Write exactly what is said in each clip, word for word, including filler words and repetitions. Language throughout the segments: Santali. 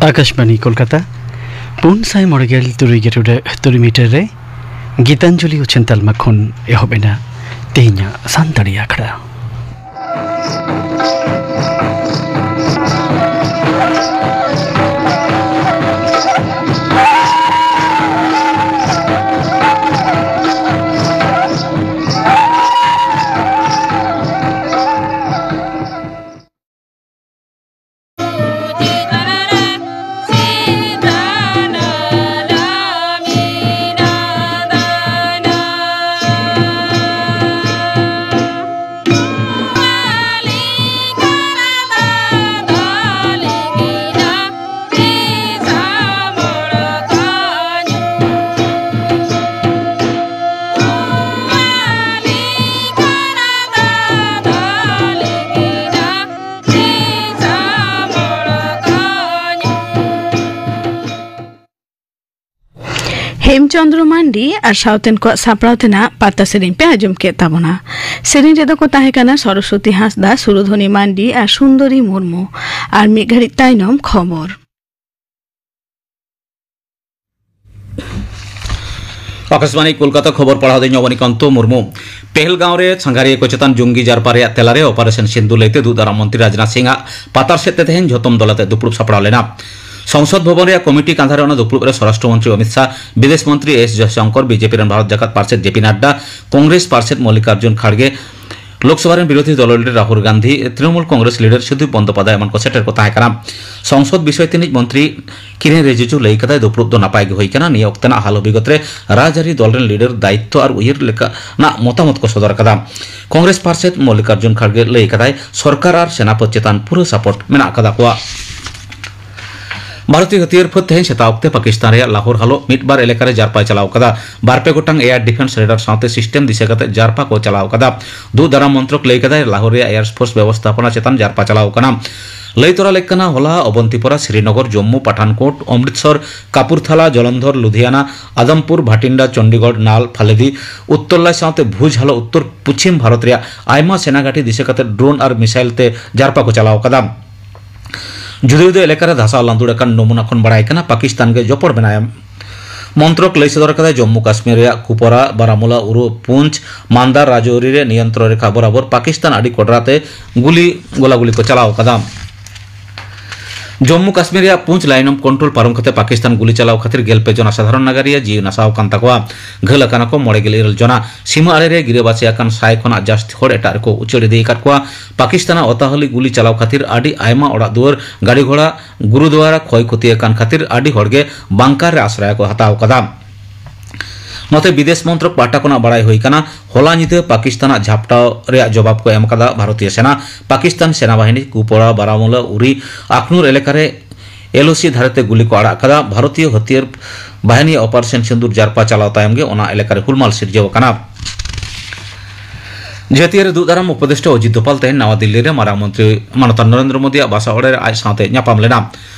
ᱟᱠᱟᱥᱵᱟᱬᱤ ᱠᱳᱞᱠᱟᱛᱟ, ᱯᱩᱱ ᱥᱟᱭ ᱢᱚᱬᱮ ᱜᱮᱞ ᱛᱩᱨᱩᱭ ᱜᱮᱞ ᱴᱩᱰᱟᱹᱜ ᱛᱩᱨᱩᱭ ᱢᱤᱴᱟᱨ ᱨᱮ ᱜᱤᱛᱟᱧᱡᱚᱞᱤ ᱩᱪᱷᱟᱹᱱ ᱛᱟᱞᱢᱟ ᱠᱷᱚᱱ ᱮᱦᱚᱵ ᱮᱱᱟ ᱛᱮᱦᱮᱧᱟᱜ ᱥᱟᱱᱛᱟᱲᱤ ᱟᱠᱷᱲᱟ᱾ ᱦᱮᱢᱪᱚᱸᱫᱽᱨᱚ ᱢᱟᱱᱰᱤ ᱟᱨ ᱥᱟᱶᱛᱮᱱ ᱠᱚᱣᱟᱜ ᱥᱟᱯᱲᱟᱣ ᱛᱮᱱᱟᱜ ᱯᱟᱛᱟ ᱥᱮᱨᱮᱧ ᱯᱮ ᱟᱸᱡᱚᱢ ᱠᱮᱫ ᱛᱟᱵᱚᱱᱟ᱾ ᱥᱮᱨᱮᱧ ᱨᱮᱫᱚ ᱠᱚ ᱛᱟᱦᱮᱸ ᱠᱟᱱᱟ ᱥᱚᱨᱚᱥᱚᱛᱤ ᱦᱟᱸᱥᱫᱟ, ᱥᱩᱨᱚᱫᱷᱚᱱᱤ ᱢᱟᱱᱰᱤ ᱟᱨ ᱥᱩᱱᱫᱚᱨᱤ ᱢᱩᱨᱢᱩ᱾ ᱟᱨ ᱢᱤᱫ ᱜᱷᱟᱹᱲᱤᱡ ᱛᱟᱭᱱᱚᱢ ᱠᱷᱚᱵᱚᱨ᱾ ᱟᱠᱟᱥᱵᱟᱬᱤ ᱠᱳᱞᱠᱟᱛᱟ, ᱠᱷᱚᱵᱚᱨ ᱯᱟᱲᱦᱟᱣ ᱫᱚᱧ ᱚᱵᱚᱱᱤᱠᱟᱱᱛᱚ ᱢᱩᱨᱢᱩ᱾ ᱯᱮᱦᱮᱞᱜᱟᱸᱣ ᱨᱮ ᱥᱟᱸᱜᱷᱟᱨᱤᱭᱟᱹ ᱠᱚ ᱪᱮᱛᱟᱱ ᱡᱚᱝᱜᱤ ᱡᱟᱨᱯᱟ ᱨᱮᱭᱟᱜ ᱛᱮᱞᱟ ᱨᱮ ᱚᱯᱟᱨᱮᱥᱚᱱ ᱥᱤᱱᱫᱩᱨ ᱞᱟᱹᱭᱛᱮ ᱫᱩᱜ ᱫᱟᱨᱟᱢ ᱢᱚᱱᱛᱨᱤ ᱨᱟᱡᱽᱱᱟᱛᱷ ᱥᱤᱝ ᱟᱜ ᱯᱟᱛᱟᱨ ᱥᱮᱫ ᱛᱮ ᱛᱮᱦᱮᱧ ᱡᱷᱚᱛᱚᱢ ᱫᱚᱞ ᱟᱛᱮ ᱫᱩᱯᱲᱩᱵ ᱥᱟᱯᱲᱟᱣ ᱞᱮᱱᱟ᱾ ᱥᱚᱝᱥᱚᱫ ᱵᱷᱚᱵᱚᱱ ᱨᱮᱭᱟᱜ ᱠᱚᱢᱤᱴᱤ ᱠᱟᱸᱫᱷᱟ ᱨᱮ ᱚᱱᱟ ᱫᱩᱯᱲᱩᱵ ᱨᱮ ᱥᱚᱨᱟᱥᱴᱨᱚ ᱢᱚᱱᱛᱨᱤ ᱚᱢᱤᱛ ᱥᱟᱦ, ᱵᱤᱫᱮᱥ ᱢᱚᱱᱛᱨᱤ ᱮᱥ ᱡᱚᱭᱥᱚᱝᱠᱚᱨ, ᱵᱤᱡᱮᱯᱤ ᱨᱮᱱ ᱵᱷᱟᱨᱚᱛ ᱡᱟᱠᱟᱛ ᱯᱟᱨᱥᱮᱛ ᱡᱮ ᱯᱤ ᱱᱟᱰᱰᱟ, ᱠᱚᱝᱜᱨᱮᱥ ᱯᱟᱨᱥᱮᱛ ᱢᱚᱞᱞᱤᱠᱟᱨᱡᱩᱱ ᱠᱷᱟᱲᱜᱮ, ᱞᱳᱠᱥᱚᱵᱷᱟ ᱨᱮᱱ ᱵᱤᱨᱳᱫᱷᱤ ᱫᱚᱞ ᱞᱤᱰᱟᱨ ᱨᱟᱦᱩᱞ ᱜᱟᱱᱫᱷᱤ, ᱛᱨᱤᱱᱚᱢᱩᱞ ᱠᱚᱝᱜᱨᱮᱥ ᱞᱤᱰᱟᱨ ᱥᱩᱫᱤᱯ ᱵᱚᱱᱫᱳᱯᱟᱫᱷᱭᱟᱭ ᱮᱢᱟᱱ ᱠᱚ ᱥᱮᱴᱮᱨ ᱠᱚ ᱛᱟᱦᱮᱸ ᱠᱟᱱᱟ᱾ ᱥᱚᱝᱥᱚᱫ ᱵᱤᱥᱚᱭ ᱛᱮ ᱱᱤᱡ ᱢᱚᱱᱛᱨᱤ ᱠᱤᱨᱮᱱ ᱨᱤᱡᱤᱡᱩ ᱞᱟᱹᱭ ᱠᱟᱫᱟᱭ, ᱫᱩᱯᱲᱩᱵ ᱫᱚ ᱱᱟᱯᱟᱭ ᱜᱮ ᱦᱩᱭ ᱠᱟᱱᱟ᱾ ᱱᱤᱭᱟᱹ ᱚᱠᱛᱮᱱᱟᱜ ᱦᱟᱞᱚ ᱵᱤᱜᱚᱛ ᱨᱮ ᱨᱟᱡᱽᱟᱹᱨᱤ ᱫᱚᱞ ᱨᱮᱱ ᱞᱤᱰᱟᱨ ᱫᱟᱭᱤᱛᱛᱚ ᱟᱨ ᱩᱭᱦᱟᱹᱨ ᱞᱮᱠᱟᱱᱟᱜ ᱢᱚᱛᱟᱢᱚᱛ ᱠᱚ ᱥᱚᱫᱚᱨ ᱟᱠᱟᱫᱟ᱾ ᱠᱚᱝᱜᱨᱮᱥ ᱯᱟᱨᱥᱮᱛ ᱢᱚᱞᱞᱤᱠᱟᱨᱡᱩᱱ ᱠᱷᱟᱲᱜᱮ ᱞᱟᱹᱭ ᱠᱟᱫᱟᱭ, ᱥᱚᱨᱠᱟᱨ ᱟᱨ ᱥᱮᱱᱟᱯᱚᱛ ᱪᱮᱛᱟᱱ ᱯᱩᱨᱟᱹ ᱥᱟᱯᱳᱨᱴ ᱢᱮᱱᱟᱜ ᱟᱠᱟᱫᱟ ᱠᱚᱣᱟ᱾ ᱵᱷᱟᱨᱚᱛᱤᱭᱚ ᱦᱟᱹᱛᱭᱟᱹᱨ ᱯᱷᱟᱹᱫ ᱛᱮᱦᱮᱧ ᱥᱮᱛᱟᱜ ᱚᱠᱛᱮ ᱯᱟᱠᱤᱥᱛᱟᱱ ᱨᱮᱭᱟᱜ ᱞᱟᱦᱳᱨ ᱦᱟᱞᱚ ᱢᱤᱫ ᱵᱟᱨ ᱮᱞᱟᱠᱟ ᱨᱮ ᱡᱟᱨᱯᱟᱭ ᱪᱟᱞᱟᱣ ᱟᱠᱟᱫᱟ᱾ ᱵᱟᱨ ᱯᱮ ᱜᱚᱴᱟᱝ ᱮᱭᱟᱨ ᱰᱤᱯᱷᱮᱱᱥ ᱨᱮᱰᱟᱨ ᱥᱟᱶᱛᱮ ᱥᱤᱥᱴᱮᱢ ᱫᱤᱥᱟᱹ ᱠᱟᱛᱮ ᱡᱟᱨᱯᱟ ᱠᱚ ᱪᱟᱞᱟᱣ ᱟᱠᱟᱫᱟ᱾ ᱫᱩᱜ ᱫᱟᱨᱟᱢ ᱢᱚᱱᱛᱨᱚᱠ ᱞᱟᱹᱭ ᱠᱟᱫᱟᱭ, ᱞᱟᱦᱳᱨ ᱨᱮᱭᱟᱜ ᱮᱭᱟᱨ ᱯᱷᱳᱨᱥ ᱵᱮᱵᱚᱥᱛᱷᱟᱯᱚᱱᱟ ᱪᱮᱛᱟᱱ ᱡᱟᱨᱯᱟ ᱪᱟᱞᱟᱣ ᱟᱠᱟᱱᱟ᱾ ᱞᱟᱹᱭ ᱛᱚᱨᱟ ᱞᱮᱠ ᱠᱟᱱᱟ, ᱦᱚᱞᱟ ᱚᱵᱚᱱᱛᱤᱯᱚᱨᱟ, ᱥᱨᱤᱱᱚᱜᱚᱨ, ᱡᱚᱢᱢᱩ, ᱯᱟᱴᱷᱟᱱᱠᱳᱴ, ᱚᱢᱨᱤᱛᱥᱚᱨ, ᱠᱟᱯᱩᱨᱛᱷᱟᱞᱟ, ᱡᱚᱞᱚᱱᱫᱷᱚᱨ, ᱞᱩᱫᱷᱤᱭᱟᱱᱟ, ᱟᱫᱚᱢᱯᱩᱨ, ᱵᱷᱟᱴᱤᱱᱰᱟ, ᱪᱚᱱᱰᱤᱜᱚᱲ, ᱱᱟᱞ, ᱯᱷᱟᱞᱮᱫᱤ, ᱩᱛᱛᱚᱨᱞᱟᱭ ᱥᱟᱶᱛᱮ ᱵᱷᱩᱡᱽ ᱦᱟᱞᱚ ᱩᱛᱛᱚᱨ ᱯᱚᱪᱷᱤᱢ ᱵᱷᱟᱨᱚᱛ ᱨᱮᱭᱟᱜ ᱟᱭᱢᱟ ᱥᱮᱱᱟ ᱜᱷᱟᱹᱴᱤ ᱫᱤᱥᱟᱹ ᱠᱟᱛᱮ ᱰᱨᱳᱱ ᱟᱨ ᱢᱤᱥᱟᱭᱤᱞ ᱛᱮ ᱡᱟᱨᱯᱟ ᱠᱚ ᱪᱟᱞᱟᱣ ᱟᱠᱟᱫᱟ᱾ ᱡᱩᱫᱟᱹ ᱡᱩᱫᱟᱹ ᱮᱞᱟᱠᱟ ᱨᱮ ᱫᱷᱟᱥᱟᱣ ᱞᱟᱸᱫᱩᱲ ᱟᱠᱟᱱ ᱱᱚᱢᱩᱱᱟ ᱠᱷᱚᱱ ᱵᱟᱲᱟᱭ ᱠᱟᱱᱟ, ᱯᱟᱠᱤᱥᱛᱟᱱ ᱜᱮ ᱡᱚᱯᱚᱲ ᱢᱮᱱᱟᱭᱟ᱾ ᱢᱚᱱᱛᱨᱚᱠ ᱞᱟᱹᱭ ᱥᱚᱫᱚᱨ ᱟᱠᱟᱫᱟᱭ, ᱡᱚᱢᱢᱩ ᱠᱟᱥᱢᱤᱨ ᱨᱮᱭᱟᱜ ᱠᱩᱯᱣᱟᱨᱟ, ᱵᱟᱨᱟᱢᱩᱞᱟ, ᱩᱨᱩ, ᱯᱩᱧᱪ, ᱢᱟᱱᱫᱟᱨ ᱨᱟᱡᱚᱨᱤ ᱨᱮ ᱱᱤᱭᱚᱱᱛᱨᱚᱱ ᱨᱮᱠᱷᱟ ᱵᱚᱨᱟᱵᱚᱨ ᱯᱟᱠᱤᱥᱛᱟᱱ ᱟᱹᱰᱤ ᱠᱚᱰᱨᱟ ᱛᱮ ᱜᱩᱞᱤ ᱜᱚᱞᱟᱜᱩᱞᱤ ᱠᱚ ᱪᱟᱞᱟᱣ ᱟᱠᱟᱫᱟ᱾ ᱡᱚᱢᱢᱩ ᱠᱟᱥᱢᱤᱨ ᱨᱮᱭᱟᱜ ᱯᱩᱧᱪ line of control ᱯᱟᱨᱚᱢ ᱠᱟᱛᱮ ᱯᱟᱠᱤᱥᱛᱟᱱ ᱜᱩᱞᱤ ᱪᱟᱞᱟᱣ ᱠᱷᱟᱹᱛᱤᱨ ᱜᱮᱞ ᱯᱮ ᱡᱚᱱᱟ ᱥᱟᱫᱷᱟᱨᱚᱱ ᱱᱟᱜᱟᱨᱤᱭᱟᱹ ᱡᱤᱣᱤ ᱱᱟᱥᱟᱣ ᱟᱠᱟᱱ ᱛᱟᱠᱚᱣᱟ᱾ ᱜᱷᱟᱹᱞ ᱟᱠᱟᱱᱟ ᱠᱚ ᱢᱚᱬᱮ ᱜᱮᱞ ᱤᱨᱟᱹᱞ ᱡᱚᱱᱟ᱾ ᱥᱤᱢᱟᱹ ᱟᱲᱮ ᱨᱮ ᱜᱤᱨᱟᱹᱵᱟᱹᱥᱤ ᱟᱠᱟᱱ ᱥᱟᱭ ᱠᱷᱚᱱᱟᱜ ᱡᱟᱹᱥᱛᱤ ᱦᱚᱲ ᱮᱴᱟᱜ ᱨᱮᱠᱚ ᱩᱪᱟᱹᱲ ᱤᱫᱤ ᱟᱠᱟᱫ ᱠᱚᱣᱟ᱾ ᱯᱟᱠᱤᱥᱛᱟᱱᱟᱜ ᱚᱛᱟᱦᱟᱹᱞᱤ ᱜᱩᱞᱤ ᱪᱟᱞᱟᱣ ᱠᱷᱟᱹᱛᱤᱨ ᱟᱹᱰᱤ ᱟᱭᱢᱟ ᱚᱲᱟᱜ ᱫᱩᱣᱟᱹᱨ, ᱜᱟᱹᱰᱤ ᱜᱷᱚᱲᱟ, ᱜᱩᱨᱩᱫᱩᱣᱟᱨᱟ ᱠᱷᱚᱭ ᱠᱷᱚᱛᱤ ᱟᱠᱟᱱ ᱠᱷᱟᱹᱛᱤᱨ ᱟᱹᱰᱤ ᱦᱚᱲ ᱜᱮ ᱵᱟᱝᱠᱟᱨ ᱨᱮ ᱟᱥᱨᱟᱭ ᱠᱚ ᱦᱟᱛᱟᱣ ᱟᱠᱟᱫᱟ᱾ ᱱᱚᱛᱮ ᱵᱤᱫᱮᱥ ᱢᱚᱱᱛᱨᱚᱠ ᱯᱟᱦᱴᱟ ᱠᱷᱚᱱᱟᱜ ᱵᱟᱲᱟᱭ ᱦᱩᱭ ᱟᱠᱟᱱᱟ, ᱦᱚᱞᱟ ᱧᱤᱫᱟᱹ ᱯᱟᱠᱤᱥᱛᱟᱱᱟᱜ ᱡᱷᱟᱯᱴᱟᱣ ᱨᱮᱭᱟᱜ ᱡᱚᱵᱟᱵ ᱠᱚ ᱮᱢ ᱟᱠᱟᱫᱟ ᱵᱷᱟᱨᱚᱛᱤᱭᱚ ᱥᱮᱱᱟ᱾ ᱯᱟᱠᱤᱥᱛᱟᱱ ᱥᱮᱱᱟ ᱵᱟᱦᱤᱱᱤ ᱠᱩᱯᱣᱟᱲᱟ, ᱵᱟᱨᱟᱢᱩᱞᱟ, ᱩᱨᱤ, ᱟᱠᱱᱩᱨ ᱮᱞᱟᱠᱟ ᱨᱮ LOC ᱫᱷᱟᱨᱮ ᱛᱮ ᱜᱩᱞᱤ ᱠᱚ ᱟᱲᱟᱜ ᱟᱠᱟᱫᱟ᱾ ᱵᱷᱟᱨᱚᱛᱤᱭᱚ ᱦᱟᱹᱛᱭᱟᱹᱨ ᱵᱟᱦᱤᱱᱤ ᱚᱯᱟᱨᱮᱥᱚᱱ ᱥᱤᱸᱫᱩᱨ ᱡᱟᱨᱯᱟ ᱪᱟᱞᱟᱣ ᱛᱟᱭᱚᱢ ᱜᱮ ᱚᱱᱟ ᱮᱞᱟᱠᱟ ᱨᱮ ᱦᱩᱞᱢᱟᱞ ᱥᱤᱨᱡᱟᱹᱣ ᱟᱠᱟᱱᱟ᱾ ᱡᱟᱹᱛᱤᱭᱟᱹᱨᱤ ᱫᱩᱜ ᱫᱟᱨᱟᱢ ᱩᱯᱚᱫᱮᱥᱴᱟ ᱚᱡᱤᱛ ᱫᱳᱵᱟᱞ ᱛᱮᱦᱮᱧ ᱱᱟᱣᱟ ᱫᱤᱞᱞᱤ ᱨᱮ ᱢᱟᱨᱟᱝ ᱢᱚᱱᱛᱨᱤ ᱢᱟᱱᱚᱛᱟᱱ ᱱᱚᱨᱮᱱᱫᱨᱚ ᱢᱳᱫᱤᱭᱟᱜ ᱵᱟᱥᱟ ᱚᱲᱟᱜ ᱨᱮ ᱟᱡ ᱥᱟᱶᱛᱮ ᱧᱟᱯᱟᱢ ᱞᱮᱱᱟ᱾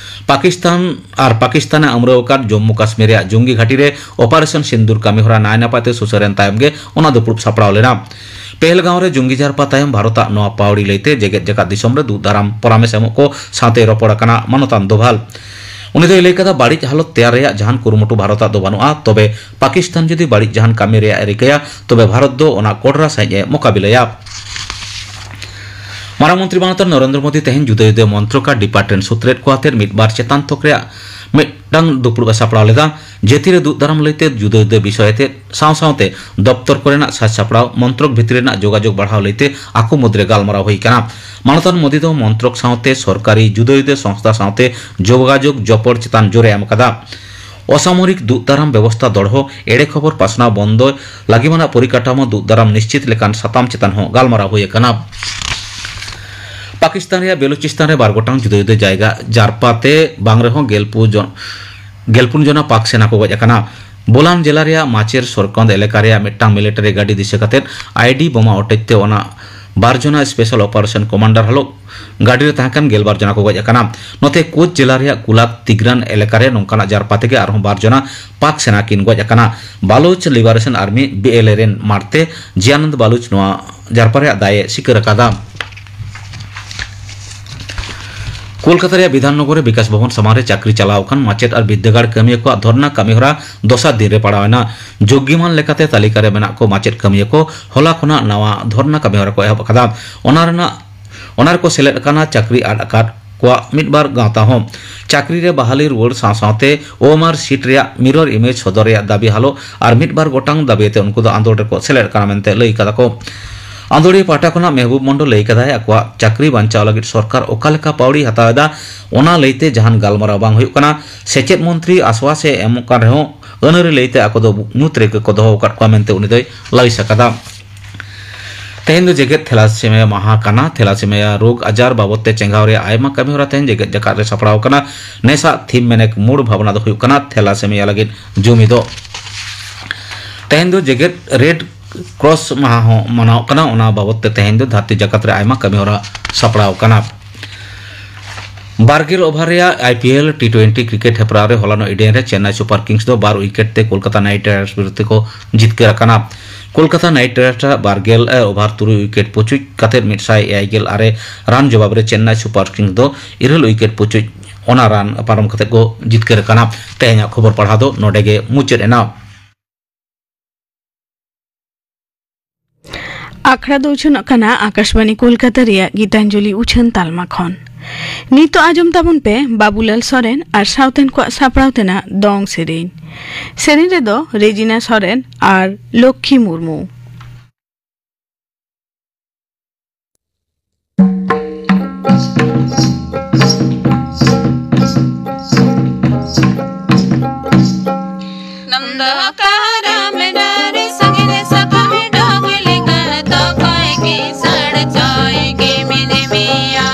ᱯᱟᱠᱤᱥᱛᱟᱱ ᱟᱨ ᱯᱟᱠᱤᱥᱛᱟᱱ ᱮ ᱟᱹᱢᱨᱟᱹᱣ ᱟᱠᱟᱫ ᱡᱚᱢᱢᱩ ᱠᱟᱥᱢᱤᱨ ᱨᱮᱭᱟᱜ ᱡᱚᱝᱜᱤ ᱜᱷᱟᱹᱴᱤ ᱨᱮ ᱚᱯᱟᱨᱮᱥᱚᱱ ᱥᱤᱱᱫᱩᱨ ᱠᱟᱹᱢᱤᱦᱚᱨᱟ ᱱᱟᱭ ᱱᱟᱯᱟᱭ ᱛᱮ ᱥᱩᱥᱟᱹᱨ ᱮᱱ ᱛᱟᱭᱚᱢ ᱜᱮ ᱚᱱᱟ ᱫᱩᱯᱲᱩᱵ ᱥᱟᱯᱲᱟᱣ ᱞᱮᱱᱟ᱾ ᱯᱮᱦᱮᱞᱜᱟᱸᱣ ᱨᱮ ᱡᱚᱝᱜᱤ ᱡᱟᱨᱯᱟ ᱛᱟᱭᱚᱢ ᱵᱷᱟᱨᱚᱛᱟᱜ ᱱᱚᱣᱟ ᱯᱟᱹᱣᱲᱤ ᱞᱟᱹᱭᱛᱮ ᱡᱮᱜᱮᱛ ᱡᱟᱠᱟᱛ ᱫᱤᱥᱚᱢ ᱨᱮ ᱫᱩᱜ ᱫᱟᱨᱟᱢ ᱯᱚᱨᱟᱢᱮᱥ ᱮᱢᱚᱜ ᱠᱚ ᱥᱟᱶᱛᱮᱭ ᱨᱚᱯᱚᱲ ᱟᱠᱟᱱᱟ ᱢᱟᱱᱚᱛᱟᱱ ᱫᱳᱵᱷᱟᱞ᱾ ᱩᱱᱤ ᱫᱚᱭ ᱞᱟᱹᱭ ᱠᱟᱫᱟ, ᱵᱟᱹᱲᱤᱡ ᱦᱟᱞᱚᱛ ᱛᱮᱭᱟᱨ ᱨᱮᱭᱟᱜ ᱡᱟᱦᱟᱱ ᱠᱩᱨᱩᱢᱩᱴᱩ ᱵᱷᱟᱨᱚᱛᱟᱜ ᱫᱚ ᱵᱟᱹᱱᱩᱜᱼᱟ, ᱛᱚᱵᱮ ᱯᱟᱠᱤᱥᱛᱟᱱ ᱡᱩᱫᱤ ᱵᱟᱹᱲᱤᱡ ᱡᱟᱦᱟᱱ ᱠᱟᱹᱢᱤ ᱨᱮᱭᱟᱜ ᱮ ᱨᱤᱠᱟᱹᱭᱟ, ᱛᱚᱵᱮ ᱵᱷᱟᱨᱚᱛ ᱫᱚ ᱚᱱᱟ ᱠᱚᱰᱨᱟ ᱥᱟᱹᱦᱤᱡ ᱮ ᱢᱚᱠᱟᱵᱤᱞᱟᱭᱟ᱾ ᱢᱟᱨᱟᱝ ᱢᱚᱱᱛᱨᱤ ᱢᱟᱱᱚᱛᱟᱱ ᱱᱚᱨᱮᱱᱫᱨᱚ ᱢᱳᱫᱤ ᱛᱮᱦᱮᱧ ᱡᱩᱫᱟᱹ ᱡᱩᱫᱟᱹ ᱢᱚᱱᱛᱨᱚᱠ ᱟᱨ department ᱥᱩᱛᱨᱮᱫ ᱠᱚ ᱟᱛᱮᱫ ᱢᱤᱫ ᱵᱟᱨ ᱪᱮᱛᱟᱱ ᱛᱷᱚᱠ ᱨᱮᱭᱟᱜ ᱢᱤᱫᱴᱟᱝ ᱫᱩᱯᱲᱩᱵ ᱮ ᱥᱟᱯᱲᱟᱣ ᱞᱮᱫᱟ᱾ ᱡᱟᱹᱛᱤ ᱨᱮ ᱫᱩᱜ ᱫᱟᱨᱟᱢ ᱞᱟᱹᱭᱛᱮ ᱡᱩᱫᱟᱹ ᱡᱩᱫᱟᱹ ᱵᱤᱥᱚᱭ ᱟᱛᱮᱫ ᱥᱟᱶ ᱥᱟᱶᱛᱮ ᱫᱚᱯᱛᱚᱨ ᱠᱚᱨᱮᱱᱟᱜ ᱥᱟᱡᱽ ᱥᱟᱯᱲᱟᱣ, ᱢᱚᱱᱛᱨᱚᱠ ᱵᱷᱤᱛᱨᱤ ᱨᱮᱱᱟᱜ ᱡᱳᱜᱟᱡᱳᱜᱽ ᱵᱟᱲᱦᱟᱣ ᱞᱟᱹᱭᱛᱮ ᱟᱠᱚ ᱢᱩᱫᱽᱨᱮ ᱜᱟᱞᱢᱟᱨᱟᱣ ᱦᱩᱭ ᱟᱠᱟᱱᱟ᱾ ᱢᱟᱱᱚᱛᱟᱱ ᱢᱳᱫᱤ ᱫᱚ ᱢᱚᱱᱛᱨᱚᱠ ᱥᱟᱶᱛᱮ ᱥᱚᱨᱠᱟᱨᱤ ᱡᱩᱫᱟᱹ ᱡᱩᱫᱟᱹ ᱥᱚᱝᱥᱛᱷᱟ ᱥᱟᱶᱛᱮ ᱡᱳᱜᱟᱡᱳᱜᱽ ᱡᱚᱯᱚᱲ ᱪᱮᱛᱟᱱ ᱡᱳᱨᱮ ᱮᱢ ᱟᱠᱟᱫᱟ᱾ ᱚᱥᱟᱢᱚᱨᱤᱠ ᱫᱩᱜ ᱫᱟᱨᱟᱢ ᱵᱮᱵᱚᱥᱛᱷᱟ ᱫᱚᱲᱦᱚ, ᱮᱲᱮ ᱠᱷᱚᱵᱚᱨ ᱯᱟᱥᱱᱟᱣ ᱵᱚᱱᱫᱚᱭ ᱞᱟᱹᱜᱤᱫ ᱟᱱᱟᱜ ᱯᱚᱨᱤᱠᱟᱴᱷᱟᱢᱳ ᱫᱩᱜ ᱫᱟᱨᱟᱢ ᱱᱤᱥᱪᱤᱛ ᱞᱮᱠᱟᱱ ᱥᱟᱛᱟᱢ ᱪᱮᱛᱟᱱ ᱦᱚᱸ ᱜᱟᱞᱢᱟᱨᱟᱣ ᱦᱩᱭ ᱟᱠᱟᱱᱟ᱾ ᱯᱟᱠᱤᱥᱛᱟᱱ ᱨᱮᱭᱟᱜ ᱵᱮᱞᱩᱪᱤᱥᱛᱟᱱ ᱨᱮ ᱵᱟᱨ ᱜᱚᱴᱟᱝ ᱡᱩᱫᱟᱹ ᱡᱩᱫᱟᱹ ᱡᱟᱭᱜᱟ ᱡᱟᱨᱯᱟ ᱛᱮ ᱵᱟᱝ ᱨᱮᱦᱚᱸ ᱜᱮᱞ ᱯᱩᱱ ᱡᱚᱱ, ᱜᱮᱞ ᱯᱩᱱ ᱡᱚᱱᱟ ᱯᱟᱠ ᱥᱮᱱᱟ ᱠᱚ ᱜᱚᱡ ᱟᱠᱟᱱᱟ᱾ ᱵᱳᱞᱟᱱ ᱡᱮᱞᱟ ᱨᱮᱭᱟᱜ ᱢᱟᱪᱮᱨ ᱥᱚᱨᱠᱚᱱᱫ ᱮᱞᱟᱠᱟ ᱨᱮᱭᱟᱜ ᱢᱤᱫᱴᱟᱝ ᱢᱤᱞᱤᱴᱟᱨᱤ ᱜᱟᱹᱰᱤ ᱫᱤᱥᱟᱹ ᱠᱟᱛᱮ ᱟᱭᱰᱤ ᱵᱳᱢᱟ ᱚᱴᱮᱡ ᱛᱮ ᱚᱱᱟ ᱵᱟᱨ ᱡᱚᱱᱟ special operation commander ᱦᱟᱞᱚ ᱜᱟᱹᱰᱤ ᱨᱮ ᱛᱟᱦᱮᱸ ᱠᱟᱱ ᱜᱮᱞ ᱵᱟᱨ ᱡᱚᱱᱟ ᱠᱚ ᱜᱚᱡ ᱟᱠᱟᱱᱟ᱾ ᱱᱚᱛᱮ ᱠᱳᱪ ᱡᱮᱞᱟ ᱨᱮᱭᱟᱜ ᱠᱩᱞᱟᱠ ᱛᱤᱜᱽᱨᱟᱱ ᱮᱞᱟᱠᱟ ᱨᱮ ᱱᱚᱝᱠᱟᱱᱟᱜ ᱡᱟᱨᱯᱟ ᱛᱮᱜᱮ ᱟᱨᱦᱚᱸ ᱵᱟᱨ ᱡᱚᱱᱟ ᱯᱟᱠ ᱥᱮᱱᱟ ᱠᱤᱱ ᱜᱚᱡ ᱟᱠᱟᱱᱟ᱾ ᱵᱟᱞᱳᱪ ᱞᱤᱵᱟᱨᱮᱥᱚᱱ ᱟᱨᱢᱤ, BLA, ᱨᱮᱱ ᱢᱟᱲᱛᱮ ᱡᱤᱭᱟᱱᱚᱱᱫ ᱵᱟᱞᱳᱪ ᱱᱚᱣᱟ ᱡᱟᱨᱯᱟ ᱨᱮᱭᱟᱜ ᱫᱟᱭᱮ ᱥᱤᱠᱟᱹᱨ ᱟᱠᱟᱫᱟ᱾ ᱠᱳᱞᱠᱟᱛᱟ ᱨᱮᱭᱟᱜ ᱵᱤᱫᱷᱟᱱ ᱱᱚᱜᱚᱨ ᱨᱮ ᱵᱤᱠᱟᱥ ᱵᱷᱚᱵᱚᱱ ᱥᱟᱢᱟᱝ ᱨᱮ ᱪᱟᱹᱠᱨᱤ ᱪᱟᱞᱟᱣ ᱟᱠᱟᱱ ᱢᱟᱪᱮᱫ ᱟᱨ ᱵᱤᱨᱫᱟᱹᱜᱟᱲ ᱠᱟᱹᱢᱤᱭᱟᱹ ᱠᱚᱣᱟᱜ ᱫᱷᱚᱨᱱᱟ ᱠᱟᱹᱢᱤᱦᱚᱨᱟ ᱫᱚᱥᱟᱨ ᱫᱤᱱ ᱨᱮ ᱯᱟᱲᱟᱣ ᱮᱱᱟ᱾ ᱡᱳᱜᱽᱜᱤᱢᱟᱱ ᱞᱮᱠᱟᱛᱮ ᱛᱟᱹᱞᱤᱠᱟ ᱨᱮ ᱢᱮᱱᱟᱜ ᱠᱚ ᱢᱟᱪᱮᱫ ᱠᱟᱹᱢᱤᱭᱟᱹ ᱠᱚ ᱦᱚᱞᱟ ᱠᱷᱚᱱᱟᱜ ᱱᱟᱣᱟ ᱫᱷᱚᱨᱱᱟ ᱠᱟᱹᱢᱤᱦᱚᱨᱟ ᱠᱚ ᱮᱦᱚᱵ ᱟᱠᱟᱫᱟ᱾ ᱚᱱᱟ ᱨᱮᱱᱟᱜ, ᱚᱱᱟ ᱨᱮᱠᱚ ᱥᱮᱞᱮᱫ ᱟᱠᱟᱱᱟ ᱪᱟᱹᱠᱨᱤ ᱟᱫ ᱟᱠᱟᱫ ᱠᱚᱣᱟᱜ ᱢᱤᱫ ᱵᱟᱨ ᱜᱟᱶᱛᱟ ᱦᱚᱸ᱾ ᱪᱟᱹᱠᱨᱤ ᱨᱮ ᱵᱟᱦᱟᱞᱤ ᱨᱩᱣᱟᱹᱲ ᱥᱟᱶ ᱥᱟᱶᱛᱮ ᱳ ᱮᱢ ᱟᱨ ᱥᱤᱴ ᱨᱮᱭᱟᱜ ᱢᱤᱨᱚᱨ ᱤᱢᱮᱡᱽ ᱥᱚᱫᱚᱨ ᱨᱮᱭᱟᱜ ᱫᱟᱹᱵᱤ ᱦᱟᱞᱚ ᱟᱨ ᱢᱤᱫ ᱵᱟᱨ ᱜᱚᱴᱟᱝ ᱫᱟᱹᱵᱤ ᱟᱛᱮ ᱩᱱᱠᱩ ᱫᱚ ᱟᱸᱫᱳᱲ ᱨᱮᱠᱚ ᱥᱮᱞᱮᱫ ᱟᱠᱟᱱᱟ ᱢᱮᱱᱛᱮ ᱞᱟᱹᱭ ᱠᱟᱫᱟ ᱠᱚ᱾ ᱟᱸᱫᱳᱲᱤᱭᱟᱹ ᱯᱟᱦᱴᱟ ᱠᱷᱚᱱᱟᱜ ᱢᱮᱦᱵᱩᱵ ᱢᱚᱱᱰᱚᱞ ᱞᱟᱹᱭ ᱠᱟᱫᱟᱭ, ᱟᱠᱚᱣᱟᱜ ᱪᱟᱹᱠᱨᱤ ᱵᱟᱧᱪᱟᱣ ᱞᱟᱹᱜᱤᱫ ᱥᱚᱨᱠᱟᱨ ᱚᱠᱟ ᱞᱮᱠᱟ ᱯᱟᱹᱣᱲᱤ ᱦᱟᱛᱟᱣ ᱮᱫᱟ, ᱚᱱᱟ ᱞᱟᱹᱭᱛᱮ ᱡᱟᱦᱟᱱ ᱜᱟᱞᱢᱟᱨᱟᱣ ᱵᱟᱝ ᱦᱩᱭᱩᱜ ᱠᱟᱱᱟ᱾ ᱥᱮᱪᱮᱫ ᱢᱚᱱᱛᱨᱤ ᱟᱥᱣᱟᱥ ᱮ ᱮᱢᱚᱜ ᱠᱟᱱ ᱨᱮᱦᱚᱸ ᱟᱹᱱᱟᱹᱨᱤ ᱞᱟᱹᱭᱛᱮ ᱟᱠᱚ ᱫᱚ ᱧᱩᱛ ᱨᱮᱜᱮ ᱠᱚ ᱫᱚᱦᱚ ᱟᱠᱟᱫ ᱠᱚᱣᱟ ᱢᱮᱱᱛᱮ ᱩᱱᱤ ᱫᱚᱭ ᱞᱟᱹᱞᱤᱥ ᱟᱠᱟᱫᱟ᱾ ᱛᱮᱦᱮᱧ ᱫᱚ ᱡᱮᱜᱮᱛ ᱛᱷᱮᱞᱟᱥᱮᱢᱤᱭᱟ ᱢᱟᱦᱟ ᱠᱟᱱᱟ᱾ ᱛᱷᱮᱞᱟᱥᱮᱢᱤᱭᱟ ᱨᱳᱜᱽ ᱟᱡᱟᱨ ᱵᱟᱵᱚᱫ ᱛᱮ ᱪᱮᱸᱜᱷᱟᱣ ᱨᱮᱭᱟᱜ ᱟᱭᱢᱟ ᱠᱟᱹᱢᱤᱦᱚᱨᱟ ᱛᱮᱦᱮᱧ ᱡᱮᱜᱮᱛ ᱡᱟᱠᱟᱛ ᱨᱮ ᱥᱟᱯᱲᱟᱣ ᱟᱠᱟᱱᱟ᱾ ᱱᱮᱥᱟᱜ ᱛᱷᱤᱢ ᱢᱮᱱᱮᱠ ᱢᱩᱲ ᱵᱷᱟᱵᱽᱱᱟ ᱫᱚ ᱦᱩᱭᱩᱜ ᱠᱟᱱᱟ ᱛᱷᱮᱞᱟᱥᱮᱢᱤᱭᱟ ᱞᱟᱹᱜᱤᱫ ᱡᱩᱢᱤᱫᱚᱜ᱾ ᱛᱮᱦᱮᱧ ᱫᱚ ᱡᱮᱜᱮᱛ ᱨᱮᱰ ᱠᱨᱚᱥ ᱢᱟᱦᱟ ᱦᱚᱸ ᱢᱟᱱᱟᱣᱚᱜ ᱠᱟᱱᱟ᱾ ᱚᱱᱟ ᱵᱟᱵᱚᱫ ᱛᱮ ᱛᱮᱦᱮᱧ ᱫᱚ ᱫᱷᱟᱹᱨᱛᱤ ᱡᱟᱠᱟᱛ ᱨᱮ ᱟᱭᱢᱟ ᱠᱟᱹᱢᱤᱦᱚᱨᱟ ᱥᱟᱯᱲᱟᱣ ᱟᱠᱟᱱᱟ᱾ ᱵᱟᱨ ᱜᱮᱞ ᱳᱵᱷᱟᱨ ᱨᱮᱭᱟᱜ I P L T twenty cricket ᱦᱮᱯᱨᱟᱣ ᱨᱮ ᱦᱚᱞᱟᱱᱚᱜ ᱤᱰᱮᱱ ᱨᱮ ᱪᱮᱱᱱᱟᱭ ᱥᱩᱯᱟᱨ ᱠᱤᱝᱥ ᱫᱚ ᱵᱟᱨ ᱩᱭᱠᱮᱴ ᱛᱮ ᱠᱳᱞᱠᱟᱛᱟ ᱱᱟᱭᱤᱴ ᱨᱟᱭᱰᱟᱨᱥ ᱵᱤᱨᱩᱫᱷ ᱛᱮᱠᱚ ᱡᱤᱛᱠᱟᱹᱨ ᱟᱠᱟᱱᱟ᱾ ᱠᱳᱞᱠᱟᱛᱟ ᱱᱟᱭᱤᱴ ᱨᱟᱭᱰᱟᱨᱥ ᱟᱜ ᱵᱟᱨ ᱜᱮᱞ ᱳᱵᱷᱟᱨ ᱛᱩᱨᱩᱭ ᱩᱭᱠᱮᱴ ᱯᱩᱪᱩᱡ ᱠᱟᱛᱮ ᱢᱤᱫ ᱥᱟᱭ ᱮᱭᱟᱭ ᱜᱮᱞ ᱟᱨᱮ ᱨᱟᱱ ᱡᱚᱵᱟᱵ ᱨᱮ ᱪᱮᱱᱱᱟᱭ ᱥᱩᱯᱟᱨ ᱠᱤᱝᱥ ᱫᱚ ᱤᱨᱟᱹᱞ ᱩᱭᱠᱮᱴ ᱯᱩᱪᱩᱡ ᱚᱱᱟ ᱨᱟᱱ ᱯᱟᱨᱚᱢ ᱠᱟᱛᱮ ᱠᱚ ᱡᱤᱛᱠᱟᱹᱨ ᱟᱠᱟᱱᱟ᱾ ᱛᱮᱦᱮᱧᱟᱜ ᱠᱷᱚᱵᱚᱨ ᱯᱟᱲᱦᱟᱣ ᱫᱚ ᱱᱚᱰᱮ ᱜᱮ ᱢᱩᱪᱟᱹᱫ ᱮᱱᱟ᱾ ᱟᱠᱷᱲᱟ ᱫᱚ ᱩᱪᱷᱟᱹᱱᱚᱜ ᱠᱟᱱᱟ ᱟᱠᱟᱥᱵᱟᱬᱤ ᱠᱳᱞᱠᱟᱛᱟ ᱨᱮᱭᱟᱜ ᱜᱤᱛᱟᱧᱡᱚᱞᱤ ᱩᱪᱷᱟᱹᱱ ᱛᱟᱞᱢᱟ ᱠᱷᱚᱱ᱾ ᱱᱤᱛᱚᱜ ᱟᱸᱡᱚᱢ ᱛᱟᱵᱚᱱ ᱯᱮ ᱵᱟᱵᱩᱞᱟᱞ ᱥᱚᱨᱮᱱ ᱟᱨ ᱥᱟᱶᱛᱮᱱ ᱠᱚᱣᱟᱜ ᱥᱟᱯᱲᱟᱣ ᱛᱮᱱᱟᱜ ᱫᱚᱝ ᱥᱮᱨᱮᱧ᱾ ᱥᱮᱨᱮᱧ ᱨᱮᱫᱚ ᱨᱮᱡᱤᱱᱟ ᱥᱚᱨᱮᱱ ᱟᱨ ᱞᱚᱠᱠᱷᱤ ᱢᱩᱨᱢᱩ᱾ ᱱᱚᱱᱫᱚ ᱚᱠᱟᱨᱮ ᱢᱮᱱᱟᱭ ᱨᱮ ᱥᱟᱺᱜᱤᱧ ᱨᱮ ᱥᱟᱠᱟᱢ ᱰᱚᱜᱽ ᱞᱮᱠᱟ ᱛᱚᱠᱚᱭ ᱠᱤᱥᱟᱹᱬ ᱪᱚᱭ ᱜᱮ ᱢᱮᱱᱮ ᱢᱮᱭᱟ᱾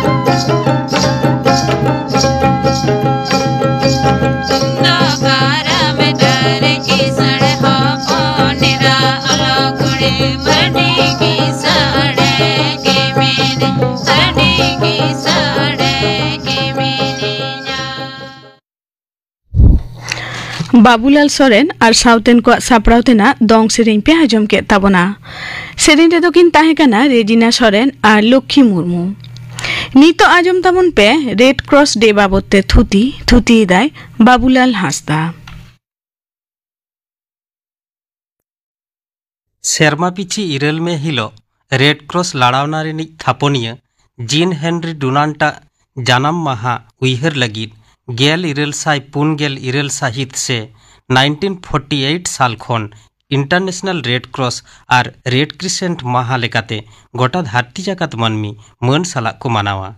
ᱫᱚ ᱠᱟᱨᱟᱢ ᱰᱟᱹᱨ ᱠᱤᱥᱟᱹᱬ ᱦᱚᱯᱚᱱ ᱮᱨᱟ, ᱚᱞᱚᱜ ᱠᱩᱲᱤ ᱢᱟᱹᱰᱤ ᱠᱤᱥᱟᱹᱬ ᱜᱮ ᱢᱮᱱᱟᱹᱧ, ᱢᱟᱹᱰᱤ ᱠᱤᱥᱟᱹᱬ ᱜᱮ ᱢᱮᱱᱟᱹᱧᱟ᱾ ᱵᱟᱵᱩᱞᱟᱞ ᱥᱚᱨᱮᱱ ᱟᱨ ᱥᱟᱶᱛᱮᱱ ᱠᱚᱣᱟᱜ ᱥᱟᱯᱲᱟᱣ ᱛᱮᱱᱟᱜ ᱫᱚᱝ ᱥᱮᱨᱮᱧ ᱯᱮ ᱟᱸᱡᱚᱢ ᱠᱮᱫ ᱛᱟᱵᱚᱱᱟ᱾ ᱥᱮᱨᱮᱧ ᱨᱮᱫᱚ ᱠᱤᱱ ᱛᱟᱦᱮᱸ ᱠᱟᱱᱟ ᱨᱮᱡᱤᱱᱟ ᱥᱚᱨᱮᱱ ᱟᱨ ᱞᱚᱠᱠᱷᱤ ᱢᱩᱨᱢᱩ᱾ ᱱᱤᱛᱚᱜ ᱟᱸᱡᱚᱢ ᱛᱟᱵᱚᱱ ᱯᱮ ᱨᱮᱰ ᱠᱨᱚᱥ ᱰᱮ ᱵᱟᱵᱚᱫ ᱛᱮ ᱛᱷᱩᱛᱤ᱾ ᱛᱷᱩᱛᱤᱭᱮᱫᱟᱭ ᱵᱟᱵᱩᱞᱟᱞ ᱦᱟᱸᱥᱫᱟ᱾ ᱥᱮᱨᱢᱟ ᱯᱤᱪᱷᱤ ᱤᱨᱟᱹᱞ ᱢᱮ ᱦᱤᱞᱚᱜ ᱨᱮᱰ ᱠᱨᱚᱥ ᱞᱟᱲᱟᱣᱱᱟ ᱨᱤᱱᱤᱡ ᱛᱷᱟᱯᱚᱱᱤᱭᱟᱹ ᱡᱤᱱ ᱦᱮᱱᱨᱤ ᱰᱩᱱᱟᱱᱴᱟᱜ ᱡᱟᱱᱟᱢ ᱢᱟᱦᱟ ᱩᱭᱦᱟᱹᱨ ᱞᱟᱹᱜᱤᱫ ᱜᱮᱞ ᱤᱨᱟᱹᱞ ᱥᱟᱭ ᱯᱩᱱ ᱜᱮᱞ ᱤᱨᱟᱹᱞ ᱥᱟᱹᱦᱤᱛ ᱥᱮ ᱱᱟᱭᱤᱱᱴᱤᱱ ᱯᱷᱳᱨᱴᱤ ᱮᱭᱤᱴ ᱥᱟᱞ ᱠᱷᱚᱱ ᱤᱱᱴᱟᱨᱱᱮᱥᱱᱟᱞ ᱨᱮᱰ ᱠᱨᱚᱥ ᱟᱨ ᱨᱮᱰ ᱠᱨᱤᱥᱮᱱᱴ ᱢᱟᱦᱟ ᱞᱮᱠᱟᱛᱮ ᱜᱚᱴᱟ ᱫᱷᱟᱹᱨᱛᱤ ᱡᱟᱠᱟᱛ ᱢᱟᱹᱱᱢᱤ ᱢᱟᱹᱱ ᱥᱟᱞᱟᱜ ᱠᱚ ᱢᱟᱱᱟᱣᱟ᱾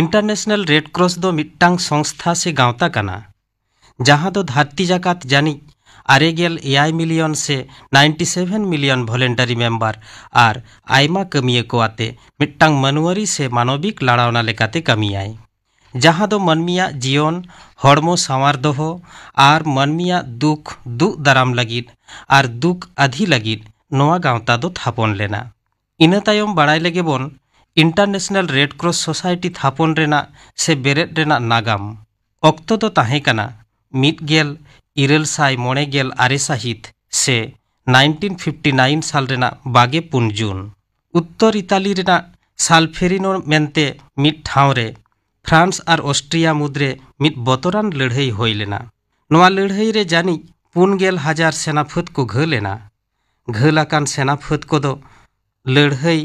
ᱤᱱᱴᱟᱨᱱᱮᱥᱱᱟᱞ ᱨᱮᱰ ᱠᱨᱚᱥ ᱫᱚ ᱢᱤᱫᱴᱟᱝ ᱥᱚᱝᱥᱛᱷᱟ ᱥᱮ ᱜᱟᱶᱛᱟ ᱠᱟᱱᱟ, ᱡᱟᱦᱟᱸ ᱫᱚ ᱫᱷᱟᱹᱨᱛᱤ ᱡᱟᱠᱟᱛ ᱡᱟᱹᱱᱤᱡ ᱟᱨᱮ ᱜᱮᱞ ᱮᱭᱟᱭ ᱢᱤᱞᱤᱭᱚᱱ ᱥᱮ ᱱᱟᱭᱤᱱᱴᱤ ᱥᱮᱵᱷᱮᱱ ᱢᱤᱞᱤᱭᱚᱱ ᱵᱷᱚᱞᱮᱱᱴᱟᱨᱤ ᱢᱮᱢᱵᱟᱨ ᱟᱨ ᱟᱭᱢᱟ ᱠᱟᱹᱢᱤᱭᱟᱹ ᱠᱚ ᱟᱛᱮ ᱢᱤᱫᱴᱟᱝ ᱢᱟᱹᱱᱣᱟᱹᱨᱤ ᱥᱮ ᱢᱟᱱᱚᱵᱤᱠ ᱞᱟᱲᱟᱣᱱᱟ ᱞᱮᱠᱟᱛᱮ ᱠᱟᱹᱢᱤᱭᱟᱭ, ᱡᱟᱦᱟᱸ ᱫᱚ ᱢᱟᱹᱱᱢᱤᱭᱟᱜ ᱡᱤᱭᱚᱱ, ᱦᱚᱲᱢᱚ ᱥᱟᱶᱟᱨ ᱫᱚᱦᱚ ᱟᱨ ᱢᱟᱹᱱᱢᱤᱭᱟᱜ ᱫᱩᱠ ᱫᱩᱜ ᱫᱟᱨᱟᱢ ᱞᱟᱹᱜᱤᱫ ᱟᱨ ᱫᱩᱠ ᱟᱹᱫᱷᱤ ᱞᱟᱹᱜᱤᱫ ᱱᱚᱣᱟ ᱜᱟᱶᱛᱟ ᱫᱚ ᱛᱷᱟᱯᱚᱱ ᱞᱮᱱᱟ᱾ ᱤᱱᱟᱹ ᱛᱟᱭᱚᱢ ᱵᱟᱲᱟᱭ ᱞᱮᱜᱮ ᱵᱚᱱ ᱤᱱᱴᱟᱨᱱᱮᱥᱱᱟᱞ ᱨᱮᱰ ᱠᱨᱚᱥ ᱥᱳᱥᱟᱭᱴᱤ ᱛᱷᱟᱯᱚᱱ ᱨᱮᱱᱟᱜ ᱥᱮ ᱵᱮᱨᱮᱫ ᱨᱮᱱᱟᱜ ᱱᱟᱜᱟᱢ᱾ ᱚᱠᱛᱚ ᱫᱚ ᱛᱟᱦᱮᱸ ᱠᱟᱱᱟ ᱢᱤᱫ ᱜᱮᱞ ᱤᱨᱟᱹᱞ ᱥᱟᱭ ᱢᱚᱬᱮ ᱜᱮᱞ ᱟᱨᱮ ᱥᱟᱹᱦᱤᱛ ᱥᱮ ᱱᱟᱭᱤᱱᱴᱤᱱ ᱯᱷᱤᱯᱴᱤ ᱱᱟᱭᱤᱱ ᱥᱟᱞ ᱨᱮᱱᱟᱜ ᱵᱟᱜᱮ ᱯᱩᱱ ᱡᱩᱱ᱾ ᱩᱛᱛᱚᱨ ᱤᱛᱟᱞᱤ ᱨᱮᱱᱟᱜ ᱥᱟᱞᱯᱷᱮᱨᱤᱱᱳ ᱢᱮᱱᱛᱮ ᱢᱤᱫ ᱴᱷᱟᱶ ᱨᱮ ᱯᱷᱨᱟᱱᱥ ᱟᱨ ᱚᱥᱴᱨᱤᱭᱟ ᱢᱩᱫᱽᱨᱮ ᱢᱤᱫ ᱵᱚᱛᱚᱨᱟᱱ ᱞᱟᱹᱲᱦᱟᱹᱭ ᱦᱩᱭ ᱞᱮᱱᱟ᱾ ᱱᱚᱣᱟ ᱞᱟᱹᱲᱦᱟᱹᱭ ᱨᱮ ᱡᱟᱹᱱᱤᱡ ᱯᱩᱱ ᱜᱮᱞ ᱦᱟᱡᱟᱨ ᱥᱮᱱᱟ ᱯᱷᱟᱹᱫ ᱠᱚ ᱜᱷᱟᱹᱞ ᱮᱱᱟ᱾ ᱜᱷᱟᱹᱞ ᱟᱠᱟᱱ ᱥᱮᱱᱟ ᱯᱷᱟᱹᱫ ᱠᱚᱫᱚ ᱞᱟᱹᱲᱦᱟᱹᱭ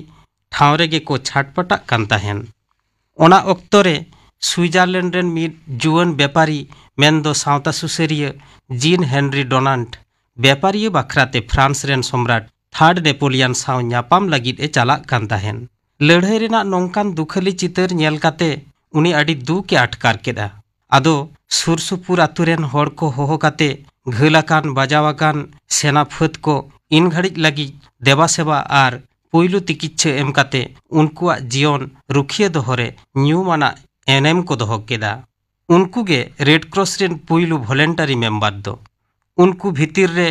ᱴᱷᱟᱶ ᱨᱮᱜᱮ ᱠᱚ ᱪᱷᱟᱴᱯᱟᱴᱟᱜ ᱠᱟᱱ ᱛᱟᱦᱮᱸᱱ᱾ ᱚᱱᱟ ᱚᱠᱛᱚ ᱨᱮ ᱥᱩᱭᱡᱟᱨᱞᱮᱱᱰ ᱨᱮᱱ ᱢᱤᱫ ᱡᱩᱣᱟᱹᱱ ᱵᱮᱯᱟᱨᱤ ᱢᱮᱱᱫᱚ ᱥᱟᱶᱛᱟ ᱥᱩᱥᱟᱹᱨᱤᱭᱟᱹ ᱡᱤᱱ ᱦᱮᱱᱨᱤ ᱰᱚᱱᱟᱱᱴ ᱵᱮᱯᱟᱨᱤᱭᱟᱹ ᱵᱟᱠᱷᱨᱟᱛᱮ ᱯᱷᱨᱟᱱᱥ ᱨᱮᱱ ᱥᱚᱢᱨᱟᱴ ᱛᱷᱟᱨᱰ ᱱᱮᱯᱳᱞᱤᱭᱟᱱ ᱥᱟᱶ ᱧᱟᱯᱟᱢ ᱞᱟᱹᱜᱤᱫ ᱮ ᱪᱟᱞᱟᱜ ᱠᱟᱱ ᱛᱟᱦᱮᱸᱱ᱾ ᱞᱟᱹᱲᱦᱟᱹᱭ ᱨᱮᱱᱟᱜ ᱱᱚᱝᱠᱟᱱ ᱫᱩᱠᱷᱟᱹᱞᱤ ᱪᱤᱛᱟᱹᱨ ᱧᱮᱞ ᱠᱟᱛᱮ ᱩᱱᱤ ᱟᱹᱰᱤ ᱫᱩᱠ ᱮ ᱟᱴᱠᱟᱨ ᱠᱮᱫᱼᱟ᱾ ᱟᱫᱚ ᱥᱩᱨ ᱥᱩᱯᱩᱨ ᱟᱛᱳ ᱨᱮᱱ ᱦᱚᱲ ᱠᱚ ᱦᱚᱦᱚ ᱠᱟᱛᱮ ᱜᱷᱟᱹᱞ ᱟᱠᱟᱱ ᱵᱟᱡᱟᱣ ᱟᱠᱟᱱ ᱥᱮᱱᱟ ᱯᱷᱟᱹᱫ ᱠᱚ ᱤᱱ ᱜᱷᱟᱹᱲᱤᱡ ᱞᱟᱹᱜᱤᱫ ᱫᱮᱵᱟ ᱥᱮᱵᱟ ᱟᱨ ᱯᱩᱭᱞᱩ ᱛᱤᱠᱤᱪᱪᱷᱟᱹ ᱮᱢ ᱠᱟᱛᱮ ᱩᱱᱠᱩᱣᱟᱜ ᱡᱤᱭᱚᱱ ᱨᱩᱠᱷᱤᱭᱟᱹ ᱫᱚᱦᱚ ᱨᱮ ᱧᱩᱢ ᱟᱱᱟᱜ ᱮᱱᱮᱢ ᱠᱚ ᱫᱚᱦᱚ ᱠᱮᱫᱟ᱾ ᱩᱱᱠᱩ ᱜᱮ ᱨᱮᱰ ᱠᱨᱚᱥ ᱨᱮᱱ ᱯᱩᱭᱞᱩ ᱵᱷᱚᱞᱮᱱᱴᱟᱨᱤ ᱢᱮᱢᱵᱟᱨ ᱫᱚ᱾ ᱩᱱᱠᱩ ᱵᱷᱤᱛᱤᱨ ᱨᱮ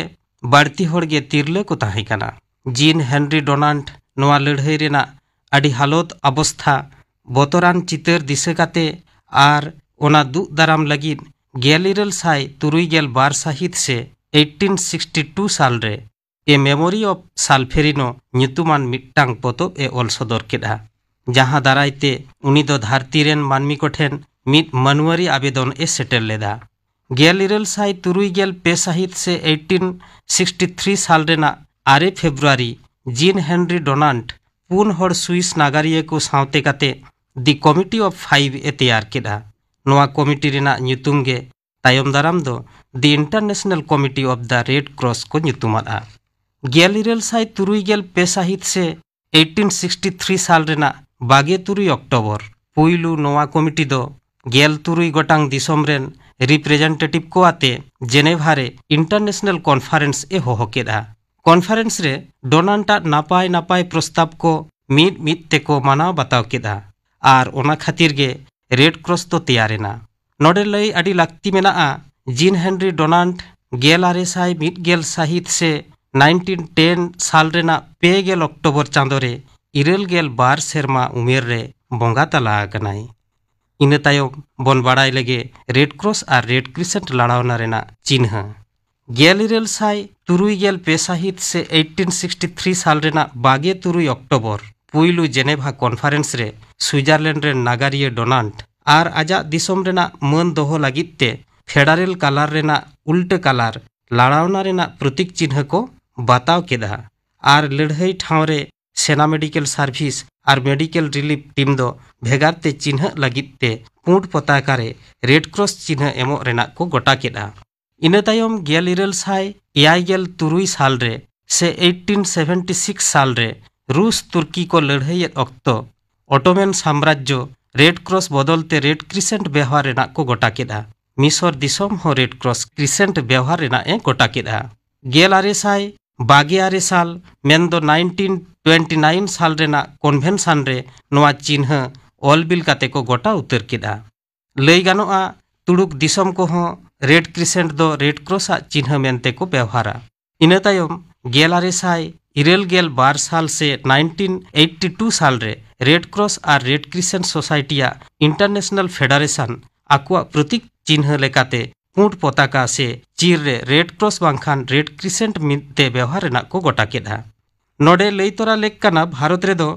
ᱵᱟᱹᱲᱛᱤ ᱦᱚᱲ ᱜᱮ ᱛᱤᱨᱞᱟᱹ ᱠᱚ ᱛᱟᱦᱮᱸ ᱠᱟᱱᱟ᱾ ᱡᱤᱱ ᱦᱮᱱᱨᱤ ᱰᱚᱱᱟᱱᱴ ᱱᱚᱣᱟ ᱞᱟᱹᱲᱦᱟᱹᱭ ᱨᱮᱱᱟᱜ ᱟᱹᱰᱤ ᱦᱟᱞᱚᱛ ᱚᱵᱚᱥᱛᱷᱟ, ᱵᱚᱛᱚᱨᱟᱱ ᱪᱤᱛᱟᱹᱨ ᱫᱤᱥᱟᱹ ᱠᱟᱛᱮ ᱟᱨ ᱚᱱᱟ ᱫᱩᱜ ᱫᱟᱨᱟᱢ ᱞᱟᱹᱜᱤᱫ ᱜᱮᱞ ᱤᱨᱟᱹᱞ ᱥᱟᱭ ᱛᱩᱨᱩᱭ ᱜᱮᱞ ᱵᱟᱨ ᱥᱟᱹᱦᱤᱛ ᱥᱮ eighteen sixty two ᱥᱟᱞ ᱨᱮ A Memory of Solferino ᱧᱩᱛᱩᱢᱟᱱ ᱢᱤᱫᱴᱟᱝ ᱯᱚᱛᱚᱵ ᱮ ᱚᱞ ᱥᱚᱫᱚᱨ ᱠᱮᱫᱼᱟ, ᱡᱟᱦᱟᱸ ᱫᱟᱨᱟᱭ ᱛᱮ ᱩᱱᱤ ᱫᱚ ᱫᱷᱟᱹᱨᱛᱤ ᱨᱮᱱ ᱢᱟᱹᱱᱢᱤ ᱠᱚᱴᱷᱮᱱ ᱢᱤᱫ ᱢᱟᱹᱱᱣᱟᱹᱨᱤ ᱟᱵᱮᱫᱚᱱ ᱮ ᱥᱮᱴᱮᱨ ᱞᱮᱫᱟ᱾ ᱜᱮᱞ ᱤᱨᱟᱹᱞ ᱥᱟᱭ ᱛᱩᱨᱩᱭ ᱜᱮᱞ ᱯᱮ ᱥᱟᱹᱦᱤᱛ ᱥᱮ eighteen sixty three ᱥᱟᱞ ᱨᱮᱱᱟᱜ ᱟᱨᱮ ᱯᱷᱮᱵᱽᱨᱩᱣᱟᱨᱤ ᱡᱤᱱ ᱦᱮᱱᱨᱤ ᱰᱚᱱᱟᱱᱴ ᱯᱩᱱ ᱦᱚᱲ ᱥᱩᱭᱤᱥ ᱱᱟᱜᱟᱨᱤᱭᱟᱹ ᱠᱚ ᱥᱟᱶᱛᱮ ᱠᱟᱛᱮ The Committee of Five ᱮ ᱛᱮᱭᱟᱨ ᱠᱮᱫᱼᱟ᱾ ᱱᱚᱣᱟ ᱠᱚᱢᱤᱴᱤ ᱨᱮᱱᱟᱜ ᱧᱩᱛᱩᱢ ᱜᱮ ᱛᱟᱭᱚᱢ ᱫᱟᱨᱟᱢ ᱫᱚ The International Committee of the Red Cross ᱠᱚ ᱧᱩᱛᱩᱢᱟᱫᱼᱟ᱾ ᱜᱮᱞ ᱤᱨᱟᱹᱞ ᱥᱟᱭ ᱛᱩᱨᱩᱭ ᱜᱮᱞ ᱯᱮ ᱥᱟᱹᱦᱤᱛ ᱥᱮ eighteen sixty three ᱥᱟᱞ ᱨᱮᱱᱟᱜ ᱵᱟᱜᱮ ᱛᱩᱨᱩᱭ ᱚᱠᱴᱳᱵᱚᱨ ᱯᱩᱭᱞᱩ ᱱᱚᱣᱟ ᱠᱚᱢᱤᱴᱤ ᱫᱚ ᱜᱮᱞ ᱛᱩᱨᱩᱭ ᱜᱚᱴᱟᱝ ᱫᱤᱥᱚᱢ ᱨᱮᱱ ᱨᱤᱯᱨᱮᱡᱮᱱᱴᱮᱴᱤᱵᱷ ᱠᱚ ᱟᱛᱮ ᱡᱮᱱᱮᱵᱷᱟ ᱨᱮ ᱤᱱᱴᱟᱨᱱᱮᱥᱱᱟᱞ ᱠᱚᱱᱯᱷᱟᱨᱮᱱᱥ ᱮ ᱦᱚᱦᱚ ᱠᱮᱫᱼᱟ᱾ ᱠᱚᱱᱯᱷᱟᱨᱮᱱᱥ ᱨᱮ ᱰᱚᱱᱟᱱᱴ ᱟᱜ ᱱᱟᱯᱟᱭ ᱱᱟᱯᱟᱭ ᱯᱨᱚᱥᱛᱟᱵ ᱠᱚ ᱢᱤᱫ ᱢᱤᱫ ᱛᱮᱠᱚ ᱢᱟᱱᱟᱣ ᱵᱟᱛᱟᱣ ᱠᱮᱫᱼᱟ ᱟᱨ ᱚᱱᱟ ᱠᱷᱟᱹᱛᱤᱨ ᱜᱮ ᱨᱮᱰ ᱠᱨᱚᱥ ᱫᱚ ᱛᱮᱭᱟᱨ ᱮᱱᱟ᱾ ᱱᱚᱰᱮ ᱞᱟᱹᱭ ᱟᱹᱰᱤ ᱞᱟᱹᱠᱛᱤ ᱢᱮᱱᱟᱜᱼᱟ, ᱡᱤᱱ ᱦᱮᱱᱨᱤ ᱰᱚᱱᱟᱱᱴ ᱜᱮᱞ ᱟᱨᱮ ᱥᱟᱭ ᱢᱤᱫ ᱜᱮᱞ ᱥᱟᱹᱦᱤᱛ ᱥᱮ nineteen ten ᱥᱟᱞ ᱨᱮᱱᱟᱜ ᱯᱮ ᱜᱮᱞ ᱚᱠᱴᱳᱵᱚᱨ ᱪᱟᱸᱫᱳ ᱨᱮ ᱤᱨᱟᱹᱞ ᱜᱮᱞ ᱵᱟᱨ ᱥᱮᱨᱢᱟ ᱩᱢᱮᱨ ᱨᱮ ᱵᱚᱸᱜᱟ ᱛᱟᱞᱟ ᱟᱠᱟᱱᱟᱭ᱾ ᱤᱱᱟᱹ ᱛᱟᱭᱚᱢ ᱵᱚᱱ ᱵᱟᱲᱟᱭ ᱞᱮᱜᱮ ᱨᱮᱰ ᱠᱨᱚᱥ ᱟᱨ ᱨᱮᱰ ᱠᱨᱤᱥᱮᱱᱴ ᱞᱟᱲᱟᱣᱱᱟ ᱨᱮᱱᱟᱜ ᱪᱤᱱᱦᱟᱹ᱾ ᱜᱮᱞ ᱤᱨᱟᱹᱞ ᱥᱟᱭ ᱛᱩᱨᱩᱭ ᱜᱮᱞ ᱯᱮ ᱥᱟᱹᱦᱤᱛ ᱥᱮ eighteen sixty three ᱥᱟᱞ ᱨᱮᱱᱟᱜ ᱵᱟᱜᱮ ᱛᱩᱨᱩᱭ ᱚᱠᱴᱳᱵᱚᱨ ᱯᱩᱭᱞᱩ ᱡᱮᱱᱮᱵᱷᱟ ᱠᱚᱱᱯᱷᱟᱨᱮᱱᱥ ᱨᱮ ᱥᱩᱭᱡᱟᱨᱞᱮᱱᱰ ᱨᱮᱱ ᱱᱟᱜᱟᱨᱤᱭᱟᱹ ᱰᱚᱱᱟᱱᱴ ᱟᱨ ᱟᱡᱟᱜ ᱫᱤᱥᱚᱢ ᱨᱮᱱᱟᱜ ᱢᱟᱹᱱ ᱫᱚᱦᱚ ᱞᱟᱹᱜᱤᱫ ᱛᱮ ᱯᱷᱮᱰᱟᱨᱮᱞ ᱠᱟᱞᱟᱨ ᱨᱮᱱᱟᱜ ᱩᱞᱴᱟᱹ ᱠᱟᱞᱟᱨ ᱞᱟᱲᱟᱣᱱᱟ ᱨᱮᱱᱟᱜ ᱯᱨᱚᱛᱤᱠ ᱪᱤᱱᱦᱟᱹ ᱠᱚ ᱵᱟᱛᱟᱣ ᱠᱮᱫᱼᱟ ᱟᱨ ᱞᱟᱹᱲᱦᱟᱹᱭ ᱴᱷᱟᱶ ᱨᱮ ᱥᱮᱱᱟ ᱢᱮᱰᱤᱠᱮᱞ ᱥᱟᱨᱵᱷᱤᱥ ᱟᱨ ᱢᱮᱰᱤᱠᱮᱞ ᱨᱤᱞᱤᱯ ᱴᱤᱢ ᱫᱚ ᱵᱷᱮᱜᱟᱨ ᱛᱮ ᱪᱤᱱᱦᱟᱹ ᱞᱟᱹᱜᱤᱫ ᱛᱮ ᱯᱩᱸᱰ ᱯᱚᱛᱟᱠᱟ ᱨᱮ ᱨᱮᱰ ᱠᱨᱚᱥ ᱪᱤᱱᱦᱟᱹ ᱮᱢᱚᱜ ᱨᱮᱱᱟᱜ ᱠᱚ ᱜᱚᱴᱟ ᱠᱮᱫᱼᱟ᱾ ᱤᱱᱟᱹ ᱛᱟᱭᱚᱢ ᱜᱮᱞ ᱤᱨᱟᱹᱞ ᱥᱟᱭ ᱮᱭᱟᱭ ᱜᱮᱞ ᱛᱩᱨᱩᱭ ᱥᱟᱞ ᱨᱮ ᱥᱮ eighteen seventy six ᱥᱟᱞ ᱨᱮ ᱨᱩᱥ ᱛᱩᱨᱠᱤ ᱠᱚ ᱞᱟᱹᱲᱦᱟᱹᱭᱮᱫ ᱚᱠᱛᱚ ᱚᱴᱚᱢᱮᱱ ᱥᱟᱢᱨᱟᱡᱽᱡᱚ ᱨᱮᱰ ᱠᱨᱚᱥ ᱵᱚᱫᱚᱞ ᱛᱮ ᱨᱮᱰ ᱠᱨᱤᱥᱮᱱᱴ ᱵᱮᱣᱦᱟᱨ ᱨᱮᱱᱟᱜ ᱠᱚ ᱜᱚᱴᱟ ᱠᱮᱫᱼᱟ᱾ ᱢᱤᱥᱚᱨ ᱫᱤᱥᱚᱢ ᱦᱚᱸ ᱨᱮᱰ ᱠᱨᱚᱥ ᱠᱨᱤᱥᱮᱱᱴ ᱵᱮᱣᱦᱟᱨ ᱨᱮᱱᱟᱜ ᱮ ᱜᱚᱴᱟ ᱠᱮᱫᱼᱟ᱾ ᱜᱮᱞ ᱟᱨᱮ ᱥᱟᱭ ᱵᱟᱜᱮ ᱟᱨᱮ ᱥᱟᱞ ᱢᱮᱱᱫᱚ nineteen ᱴᱩᱭᱮᱱᱴᱤ ᱱᱟᱭᱤᱱ ᱥᱟᱞ ᱨᱮᱱᱟᱜ ᱠᱚᱱᱵᱷᱮᱱᱥᱚᱱ ᱨᱮ ᱱᱚᱣᱟ ᱪᱤᱱᱦᱟᱹ ᱚᱞ ᱵᱤᱞ ᱠᱟᱛᱮ ᱠᱚ ᱜᱚᱴᱟ ᱩᱛᱟᱹᱨ ᱠᱮᱫᱼᱟ᱾ ᱞᱟᱹᱭ ᱜᱟᱱᱚᱜᱼᱟ, ᱛᱩᱲᱩᱠ ᱫᱤᱥᱚᱢ ᱠᱚᱦᱚᱸ ᱨᱮᱰ ᱠᱨᱤᱥᱮᱱᱴ ᱫᱚ ᱨᱮᱰ ᱠᱨᱚᱥ ᱟᱜ ᱪᱤᱱᱦᱟᱹ ᱢᱮᱱᱛᱮ ᱠᱚ ᱵᱮᱣᱦᱟᱨᱟ᱾ ᱤᱱᱟᱹ ᱛᱟᱭᱚᱢ ᱜᱮᱞ ᱟᱨᱮ ᱥᱟᱭ ᱤᱨᱟᱹᱞ ᱜᱮᱞ ᱵᱟᱨ ᱥᱟᱞ ᱥᱮ ᱱᱟᱭᱤᱱᱴᱤᱱ ᱮᱭᱤᱴᱤ ᱴᱩ ᱥᱟᱞ ᱨᱮ ᱨᱮᱰ ᱠᱨᱚᱥ ᱟᱨ ᱨᱮᱰ ᱠᱨᱤᱥᱮᱱᱴ ᱥᱳᱥᱟᱭᱴᱤᱭᱟᱜ ᱤᱱᱴᱟᱨᱱᱮᱥᱱᱟᱞ ᱯᱷᱮᱰᱟᱨᱮᱥᱚᱱ ᱟᱠᱚᱣᱟᱜ ᱯᱨᱚᱛᱤᱠ ᱪᱤᱱᱦᱟᱹ ᱞᱮᱠᱟᱛᱮ ᱯᱩᱸᱰ ᱯᱚᱛᱟᱠᱟ ᱥᱮ ᱪᱤᱨ ᱨᱮ ᱨᱮᱰ ᱠᱨᱚᱥ ᱵᱟᱝᱠᱷᱟᱱ ᱨᱮᱰ ᱠᱨᱤᱥᱮᱱᱴ ᱢᱤᱫ ᱛᱮ ᱵᱮᱣᱦᱟᱨ ᱨᱮᱱᱟᱜ ᱠᱚ ᱜᱚᱴᱟ ᱠᱮᱫᱼᱟ᱾ ᱱᱚᱰᱮ ᱞᱟᱹᱭ ᱛᱚᱨᱟ ᱞᱮᱠ ᱠᱟᱱᱟ, ᱵᱷᱟᱨᱚᱛ ᱨᱮᱫᱚ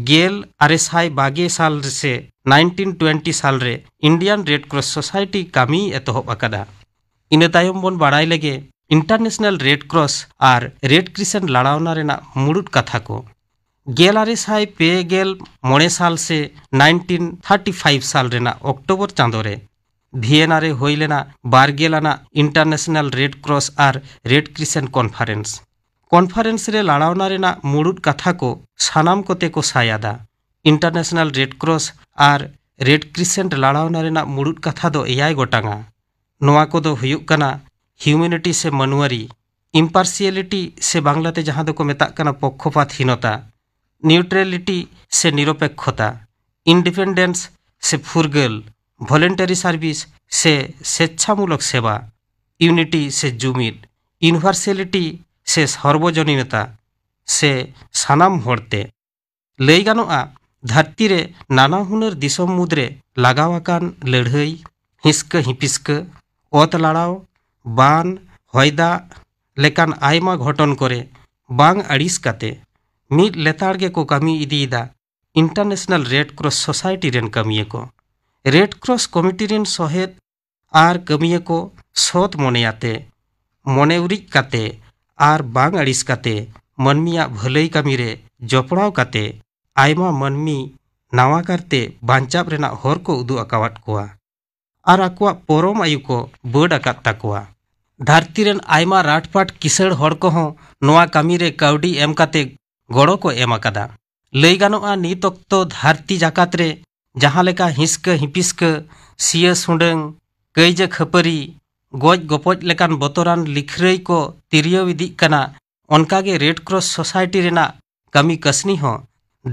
ᱜᱮᱞ ᱟᱨᱮ ᱥᱟᱭ ᱵᱟᱜᱮ ᱥᱟᱞ ᱥᱮ ᱱᱟᱭᱤᱱᱴᱤᱱ ᱴᱩᱭᱮᱱᱴᱤ ᱥᱟᱞ ᱨᱮ ᱤᱱᱰᱤᱭᱟᱱ ᱨᱮᱰ ᱠᱨᱚᱥ ᱥᱳᱥᱟᱭᱴᱤ ᱠᱟᱹᱢᱤ ᱮᱛᱚᱦᱚᱵ ᱟᱠᱟᱫᱟ᱾ ᱤᱱᱟᱹ ᱛᱟᱭᱚᱢ ᱵᱚᱱ ᱵᱟᱲᱟᱭ ᱞᱮᱜᱮ ᱤᱱᱴᱟᱨᱱᱮᱥᱱᱟᱞ ᱨᱮᱰ ᱠᱨᱚᱥ ᱟᱨ ᱨᱮᱰ ᱠᱨᱤᱥᱮᱱᱴ ᱞᱟᱲᱟᱣᱱᱟ ᱨᱮᱱᱟᱜ ᱢᱩᱲᱩᱫ ᱠᱟᱛᱷᱟ ᱠᱚ᱾ ᱜᱮᱞ ᱟᱨᱮ ᱥᱟᱭ ᱯᱮ ᱜᱮᱞ ᱢᱚᱬᱮ ᱥᱟᱞ ᱥᱮ ᱱᱟᱭᱤᱱᱴᱤᱱ ᱛᱷᱟᱨᱴᱤ ᱯᱷᱟᱭᱤᱵᱷ ᱥᱟᱞ ᱨᱮᱱᱟᱜ ᱚᱠᱴᱳᱵᱚᱨ ᱪᱟᱸᱫᱳ ᱨᱮ ᱵᱷᱤᱭᱮᱱᱟ ᱨᱮ ᱦᱩᱭ ᱞᱮᱱᱟ ᱵᱟᱨ ᱜᱮᱞ ᱟᱱᱟᱜ ᱤᱱᱴᱟᱨᱱᱮᱥᱱᱟᱞ ᱨᱮᱰ ᱠᱨᱚᱥ ᱟᱨ ᱨᱮᱰ ᱠᱨᱤᱥᱮᱱᱴ ᱠᱚᱱᱯᱷᱟᱨᱮᱱᱥ᱾ ᱠᱚᱱᱯᱷᱟᱨᱮᱱᱥ ᱨᱮ ᱞᱟᱲᱟᱣᱱᱟ ᱨᱮᱱᱟᱜ ᱢᱩᱲᱩᱫ ᱠᱟᱛᱷᱟ ᱠᱚ ᱥᱟᱱᱟᱢ ᱠᱚᱛᱮ ᱠᱚ ᱥᱟᱭ ᱟᱫᱟ᱾ ᱤᱱᱴᱟᱨᱱᱮᱥᱱᱟᱞ ᱨᱮᱰ ᱠᱨᱚᱥ ᱟᱨ ᱨᱮᱰ ᱠᱨᱤᱥᱮᱱᱴ ᱞᱟᱲᱟᱣᱱᱟ ᱨᱮᱱᱟᱜ ᱢᱩᱲᱩᱫ ᱠᱟᱛᱷᱟ ᱫᱚ ᱮᱭᱟᱭ ᱜᱚᱴᱟᱝᱟ᱾ ᱱᱚᱣᱟ ᱠᱚᱫᱚ ᱦᱩᱭᱩᱜ ᱠᱟᱱᱟ ᱦᱤᱭᱩᱢᱮᱱᱤᱴᱤ ᱥᱮ ᱢᱟᱹᱱᱣᱟᱨᱤ, ᱤᱢᱯᱟᱨᱥᱤᱭᱟᱞᱤᱴᱤ ᱥᱮ ᱵᱟᱝᱞᱟᱛᱮ ᱡᱟᱦᱟᱸ ᱫᱚᱠᱚ ᱢᱮᱛᱟᱜ ᱠᱟᱱᱟ ᱯᱚᱠᱠᱷᱚᱯᱟᱛᱦᱤᱱᱚᱛᱟ, ᱱᱤᱭᱩᱴᱨᱟᱞᱤᱴᱤ ᱥᱮ ᱱᱤᱨᱚᱯᱮᱠᱠᱷᱚᱛᱟ, ᱤᱱᱰᱤᱯᱮᱱᱰᱮᱱᱥ ᱥᱮ ᱯᱷᱩᱨᱜᱟᱹᱞ, ᱵᱷᱚᱞᱮᱱᱴᱟᱨᱤ ᱥᱟᱨᱵᱷᱤᱥ ᱥᱮ ᱥᱮᱪᱪᱷᱟᱢᱩᱞᱚᱠ ᱥᱮᱵᱟ, ᱤᱭᱩᱱᱤᱴᱤ ᱥᱮ ᱡᱩᱢᱤᱫ, ᱤᱭᱩᱱᱤᱵᱷᱟᱨᱥᱟᱞᱤᱴᱤ ᱥᱮ ᱥᱟᱨᱵᱚᱡᱚᱱᱤᱱᱚᱛᱟ ᱥᱮ ᱥᱟᱱᱟᱢ ᱦᱚᱲᱛᱮ᱾ ᱞᱟᱹᱭ ᱜᱟᱱᱚᱜᱼᱟ, ᱫᱷᱟᱹᱨᱛᱤ ᱨᱮ ᱱᱟᱱᱟ ᱦᱩᱱᱟᱹᱨ ᱫᱤᱥᱚᱢ ᱢᱩᱫᱽᱨᱮ ᱞᱟᱜᱟᱣ ᱟᱠᱟᱱ ᱞᱟᱹᱲᱦᱟᱹᱭ, ᱦᱤᱸᱥᱠᱟᱹ ᱦᱤᱸᱯᱤᱥᱠᱟᱹ, ᱚᱛ ᱞᱟᱲᱟᱣ, ᱵᱟᱱ, ᱦᱚᱭ ᱫᱟᱜ ᱞᱮᱠᱟᱱ ᱟᱭᱢᱟ ᱜᱷᱚᱴᱚᱱ ᱠᱚᱨᱮ ᱵᱟᱝ ᱟᱹᱲᱤᱥ ᱠᱟᱛᱮ ᱢᱤᱫ ᱞᱮᱛᱟᱲ ᱜᱮᱠᱚ ᱠᱟᱹᱢᱤ ᱤᱫᱤᱭᱮᱫᱟ ᱤᱱᱴᱟᱨᱱᱮᱥᱱᱟᱞ ᱨᱮᱰ ᱠᱨᱚᱥ ᱥᱳᱥᱟᱭᱴᱤ ᱨᱮᱱ ᱠᱟᱹᱢᱤᱭᱟᱹ ᱠᱚ᱾ ᱨᱮᱰ ᱠᱨᱚᱥ ᱠᱚᱢᱤᱴᱤ ᱨᱮᱱ ᱥᱚᱦᱮᱫ ᱟᱨ ᱠᱟᱹᱢᱤᱭᱟᱹ ᱠᱚ ᱥᱚᱛ ᱢᱚᱱᱮᱭᱟᱛᱮ, ᱢᱚᱱᱮ ᱩᱨᱤᱡ ᱠᱟᱛᱮ ᱟᱨ ᱵᱟᱝ ᱟᱹᱲᱤᱥ ᱠᱟᱛᱮ ᱢᱟᱹᱱᱢᱤᱭᱟᱜ ᱵᱷᱟᱹᱞᱟᱹᱭ ᱠᱟᱹᱢᱤ ᱨᱮ ᱡᱚᱯᱲᱟᱣ ᱠᱟᱛᱮ ᱟᱭᱢᱟ ᱢᱟᱹᱱᱢᱤ ᱱᱟᱣᱟ ᱠᱟᱨᱛᱮ ᱵᱟᱧᱪᱟᱣ ᱨᱮᱱᱟᱜ ᱦᱚᱨ ᱠᱚ ᱩᱫᱩᱜ ᱟᱠᱟᱣᱟᱫ ᱠᱚᱣᱟ ᱟᱨ ᱟᱠᱚᱣᱟᱜ ᱯᱚᱨᱚᱢ ᱟᱭᱩ ᱠᱚ ᱵᱟᱹᱰ ᱟᱠᱟᱫ ᱛᱟᱠᱚᱣᱟ᱾ ᱫᱷᱟᱹᱨᱛᱤ ᱨᱮᱱ ᱟᱭᱢᱟ ᱨᱟᱴᱯᱟᱴ ᱠᱤᱥᱟᱹᱬ ᱦᱚᱲ ᱠᱚᱦᱚᱸ ᱱᱚᱣᱟ ᱠᱟᱹᱢᱤ ᱨᱮ ᱠᱟᱹᱣᱰᱤ ᱮᱢ ᱠᱟᱛᱮ ᱜᱚᱲᱚ ᱠᱚ ᱮᱢ ᱟᱠᱟᱫᱟ᱾ ᱞᱟᱹᱭ ᱜᱟᱱᱚᱜᱼᱟ, ᱱᱤᱛ ᱚᱠᱛᱚ ᱫᱷᱟᱹᱨᱛᱤ ᱡᱟᱠᱟᱛ ᱨᱮ ᱡᱟᱦᱟᱸ ᱞᱮᱠᱟ ᱦᱤᱸᱥᱠᱟᱹ ᱦᱤᱸᱯᱤᱥᱠᱟᱹ, ᱥᱤᱭᱟᱹ ᱥᱩᱸᱰᱟᱹᱝ, ᱠᱟᱹᱭᱡᱟᱹ ᱠᱷᱟᱹᱯᱟᱹᱨᱤ, ᱜᱚᱡ ᱜᱚᱯᱚᱡ ᱞᱮᱠᱟᱱ ᱵᱚᱛᱚᱨᱟᱱ ᱞᱤᱠᱷᱨᱟᱹᱭ ᱠᱚ ᱛᱤᱨᱭᱟᱹᱣ ᱤᱫᱤᱜ ᱠᱟᱱᱟ, ᱚᱱᱠᱟᱜᱮ ᱨᱮᱰ ᱠᱨᱚᱥ ᱥᱳᱥᱟᱭᱴᱤ ᱨᱮᱱᱟᱜ ᱠᱟᱹᱢᱤ ᱠᱟᱹᱥᱱᱤ ᱦᱚᱸ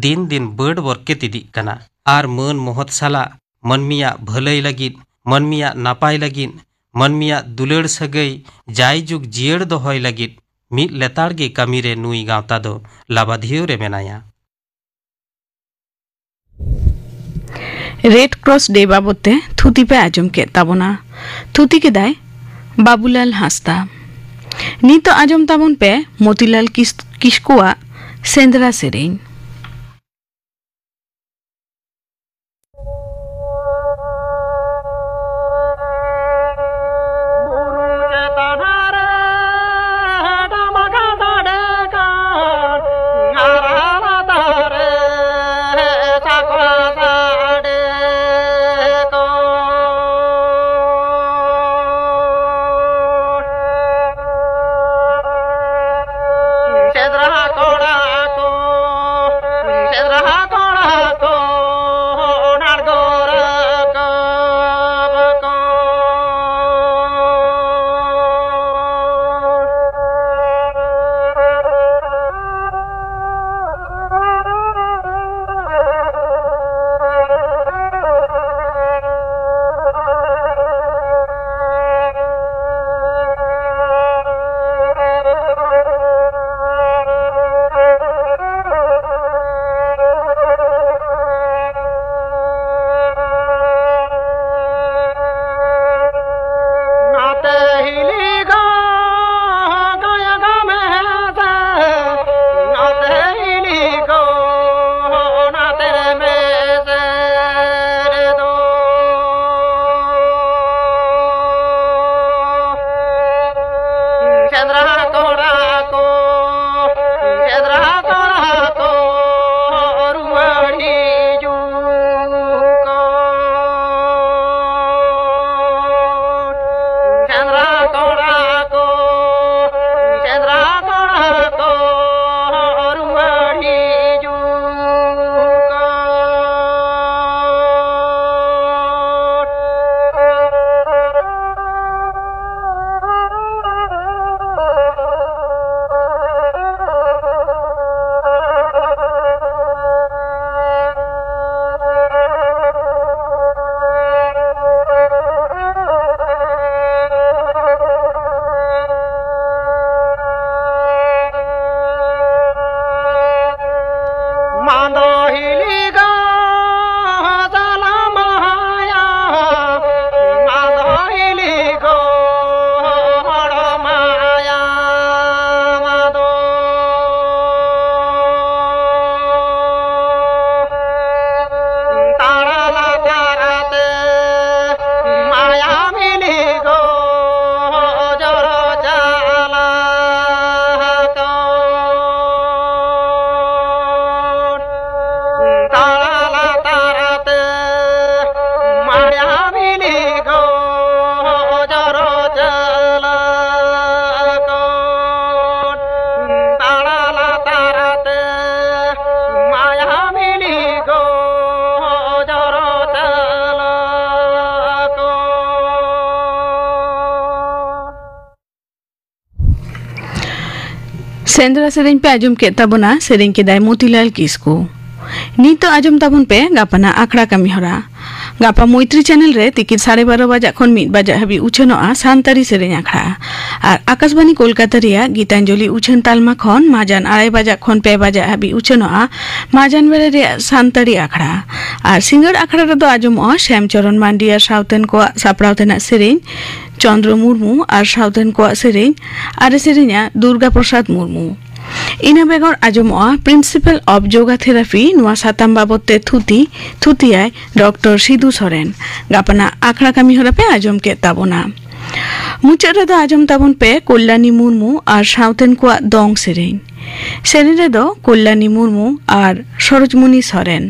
ᱫᱤᱱ ᱫᱤᱱ ᱵᱟᱹᱰ ᱵᱚᱨᱠᱮᱛ ᱤᱫᱤᱜ ᱠᱟᱱᱟ᱾ ᱟᱨ ᱢᱟᱹᱱ ᱢᱚᱦᱚᱛ ᱥᱟᱞᱟᱜ ᱢᱟᱹᱱᱢᱤᱭᱟᱜ ᱵᱷᱟᱹᱞᱟᱹᱭ ᱞᱟᱹᱜᱤᱫ, ᱢᱟᱹᱱᱢᱤᱭᱟᱜ ᱱᱟᱯᱟᱭ ᱞᱟᱹᱜᱤᱫ, ᱢᱟᱹᱱᱢᱤᱭᱟᱜ ᱫᱩᱞᱟᱹᱲ ᱥᱟᱹᱜᱟᱹᱭ ᱡᱟᱭᱡᱩᱜᱽ ᱡᱤᱭᱟᱹᱲ ᱫᱚᱦᱚᱭ ᱞᱟᱹᱜᱤᱫ ᱢᱤᱫ ᱞᱮᱛᱟᱲ ᱜᱮ ᱠᱟᱹᱢᱤ ᱨᱮ ᱱᱩᱭ ᱜᱟᱶᱛᱟ ᱫᱚ ᱞᱟᱵᱟᱫᱷᱤᱭᱟᱹᱣ ᱨᱮ ᱢᱮᱱᱟᱭᱟ᱾ ᱨᱮᱰ ᱠᱨᱚᱥ ᱰᱮ ᱵᱟᱵᱚᱛ ᱛᱮ ᱛᱷᱩᱛᱤ ᱯᱮ ᱟᱸᱡᱚᱢ ᱠᱮᱫ ᱛᱟᱵᱚᱱᱟ᱾ ᱛᱷᱩᱛᱤ ᱠᱮᱫᱟᱭ ᱵᱟᱵᱩᱞᱟᱞ ᱦᱟᱸᱥᱫᱟ᱾ ᱱᱤᱛᱚᱜ ᱟᱸᱡᱚᱢ ᱛᱟᱵᱚᱱ ᱯᱮ ᱢᱚᱛᱤᱞᱟᱞ ᱠᱤᱥ-, ᱠᱤᱥᱠᱩᱣᱟᱜ ᱥᱮᱸᱫᱽᱨᱟ ᱥᱮᱨᱮᱧ᱾ ᱥᱮᱸᱫᱽᱨᱟ ᱠᱚᱲᱟ ᱠᱚ ᱥᱮᱸᱫᱽᱨᱟ ᱥᱮᱨᱮᱧ ᱯᱮ ᱟᱸᱡᱚᱢ ᱠᱮᱫ ᱛᱟᱵᱚᱱᱟ, ᱥᱮᱨᱮᱧ ᱠᱮᱫᱟᱭ ᱢᱚᱛᱤᱞᱟᱞ ᱠᱤᱥᱠᱩ᱾ ᱱᱤᱛᱚᱜ ᱟᱸᱡᱚᱢ ᱛᱟᱵᱚᱱ ᱯᱮ ᱜᱟᱯᱟᱱᱟᱜ ᱟᱠᱷᱲᱟ ᱠᱟᱹᱢᱤ ᱦᱚᱨᱟ᱾ ᱜᱟᱯᱟ ᱢᱳᱭᱛᱨᱤ ᱪᱮᱱᱮᱞ ᱨᱮ ᱛᱤᱠᱤᱱ ᱥᱟᱲᱮ ᱵᱟᱨᱚ ᱵᱟᱡᱟᱜ ᱠᱷᱚᱱ ᱢᱤᱫ ᱵᱟᱡᱟᱜ ᱦᱟᱹᱵᱤᱡ ᱩᱪᱷᱟᱹᱱᱚᱜᱼᱟ ᱥᱟᱱᱛᱟᱲᱤ ᱥᱮᱨᱮᱧ ᱟᱠᱷᱲᱟ᱾ ᱟᱨ ᱟᱠᱟᱥᱵᱟᱱᱤ ᱠᱳᱞᱠᱟᱛᱟ ᱨᱮᱭᱟᱜ ᱜᱤᱛᱟᱧᱡᱚᱞᱤ ᱩᱪᱷᱟᱹᱱ ᱛᱟᱞᱢᱟ ᱠᱷᱚᱱ ᱢᱟᱡᱟᱱ ᱟᱲᱟᱭ ᱵᱟᱡᱟᱜ ᱠᱷᱚᱱ ᱯᱮ ᱵᱟᱡᱟᱜ ᱦᱟᱹᱵᱤᱡ ᱩᱪᱷᱟᱹᱱᱚᱜᱼᱟ ᱢᱟᱡᱟᱱ ᱵᱮᱲᱟ ᱨᱮᱭᱟᱜ ᱥᱟᱱᱛᱟᱲᱤ ᱟᱠᱷᱲᱟ᱾ ᱟᱨ ᱥᱤᱸᱜᱟᱹᱲ ᱟᱠᱷᱲᱟ ᱨᱮᱫᱚ ᱟᱸᱡᱚᱢᱚᱜᱼᱟ ᱥᱭᱟᱢ ᱪᱚᱨᱚᱱ ᱢᱟᱱᱰᱤ ᱟᱨ ᱥᱟᱶᱛᱮᱱ ᱠᱚᱣᱟᱜ ᱥᱟᱯᱲᱟᱣ ᱛᱮᱱᱟᱜ ᱥᱮᱨᱮᱧ ᱪᱚᱱᱫᱨᱚ ᱢᱩᱨᱢᱩ ᱟᱨ ᱥᱟᱶᱛᱮᱱ ᱠᱚᱣᱟᱜ ᱥᱮᱨᱮᱧ ᱟᱨ ᱥᱮᱨᱮᱧᱟ ᱫᱩᱨᱜᱟ ᱯᱨᱚᱥᱟᱫᱽ ᱢᱩᱨᱢᱩ᱾ ᱤᱱᱟᱹ ᱵᱮᱜᱚᱨ ᱟᱸᱡᱚᱢᱚᱜᱼᱟ Principle of Yoga Therapy, ᱱᱚᱣᱟ ᱥᱟᱛᱟᱢ ᱵᱟᱵᱚᱫ ᱛᱮ ᱛᱷᱩᱛᱤ, ᱛᱷᱩᱛᱤᱭᱟᱭ ᱰᱚᱠᱴᱚᱨ ᱥᱤᱫᱩ ᱥᱚᱨᱮᱱ᱾ ᱜᱟᱯᱟᱱᱟᱜ ᱟᱠᱷᱲᱟ ᱠᱟᱹᱢᱤ ᱦᱚᱨᱟ ᱯᱮ ᱟᱸᱡᱚᱢ ᱠᱮᱫ ᱛᱟᱵᱚᱱᱟ᱾ ᱢᱩᱪᱟᱹᱫ ᱨᱮᱫᱚ ᱟᱸᱡᱚᱢ ᱛᱟᱵᱚᱱ ᱯᱮ ᱠᱚᱞᱭᱟᱱᱤ ᱢᱩᱨᱢᱩ ᱟᱨ ᱥᱟᱶᱛᱮᱱ ᱠᱚᱣᱟᱜ ᱫᱚᱝ ᱥᱮᱨᱮᱧ᱾ ᱥᱮᱨᱮᱧ ᱨᱮᱫᱚ ᱠᱚᱞᱭᱟᱱᱤ ᱢᱩᱨᱢᱩ ᱟᱨ ᱥᱚᱨᱳᱡᱽᱢᱩᱱᱤ ᱥᱚᱨᱮᱱ᱾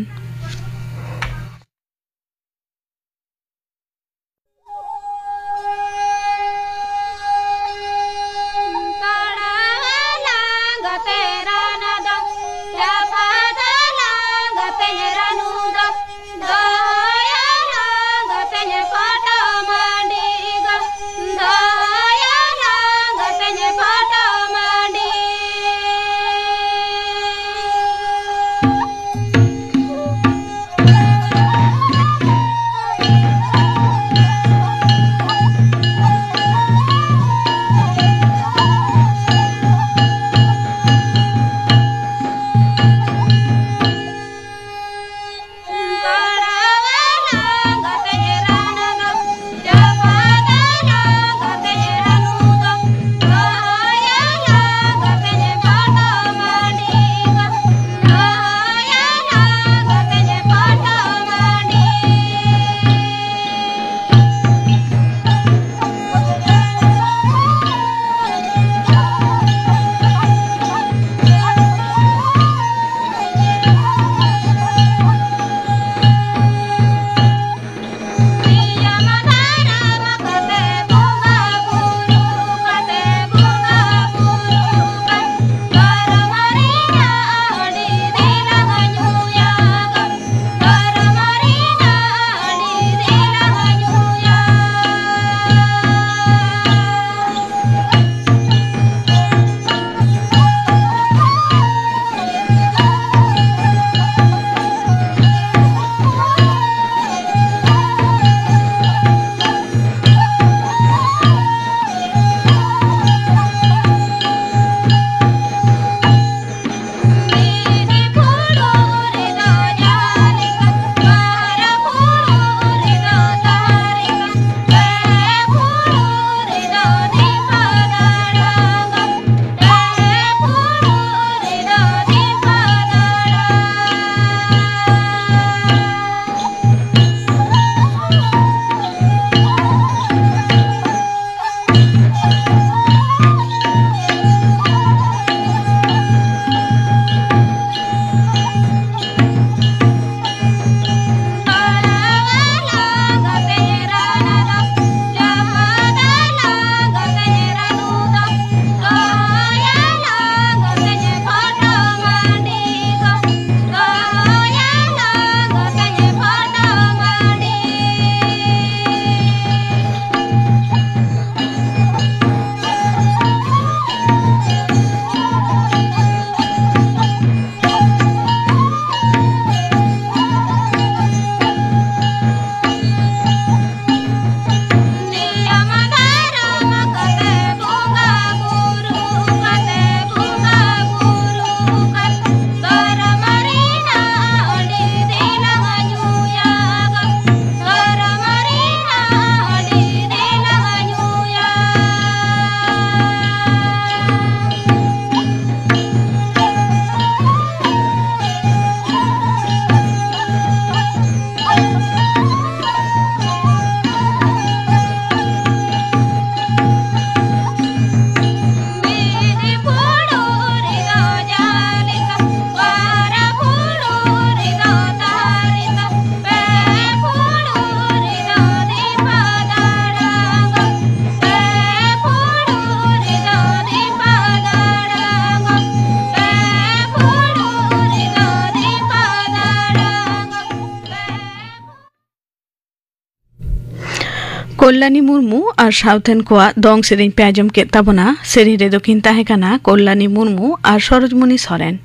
ᱠᱚᱞᱞᱟᱱᱤ ᱢᱩᱨᱢᱩ ᱟᱨ ᱥᱟᱶᱛᱮᱱ ᱠᱚᱣᱟᱜ ᱫᱚᱝ ᱥᱮᱨᱮᱧ ᱯᱮ ᱟᱸᱡᱚᱢ ᱠᱮᱫ ᱛᱟᱵᱚᱱᱟ᱾ ᱥᱮᱨᱮᱧ ᱨᱮᱫᱚ ᱠᱤᱱ ᱛᱟᱦᱮᱸ ᱠᱟᱱᱟ ᱠᱚᱞᱞᱟᱱᱤ ᱢᱩᱨᱢᱩ ᱟᱨ ᱥᱚᱨᱚᱡᱽᱢᱩᱱᱤ ᱥᱚᱨᱮᱱ᱾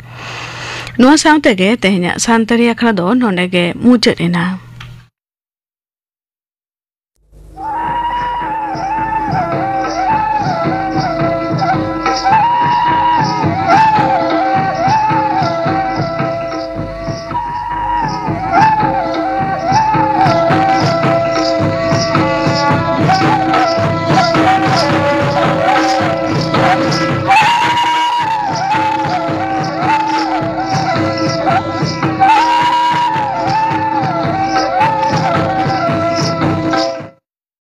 ᱱᱚᱣᱟ ᱥᱟᱶ ᱛᱮᱜᱮ ᱛᱮᱦᱮᱧᱟᱜ ᱥᱟᱱᱛᱟᱲᱤ ᱟᱠᱷᱲᱟ ᱫᱚ ᱱᱚᱰᱮ ᱜᱮ ᱢᱩᱪᱟᱹᱫ ᱮᱱᱟ᱾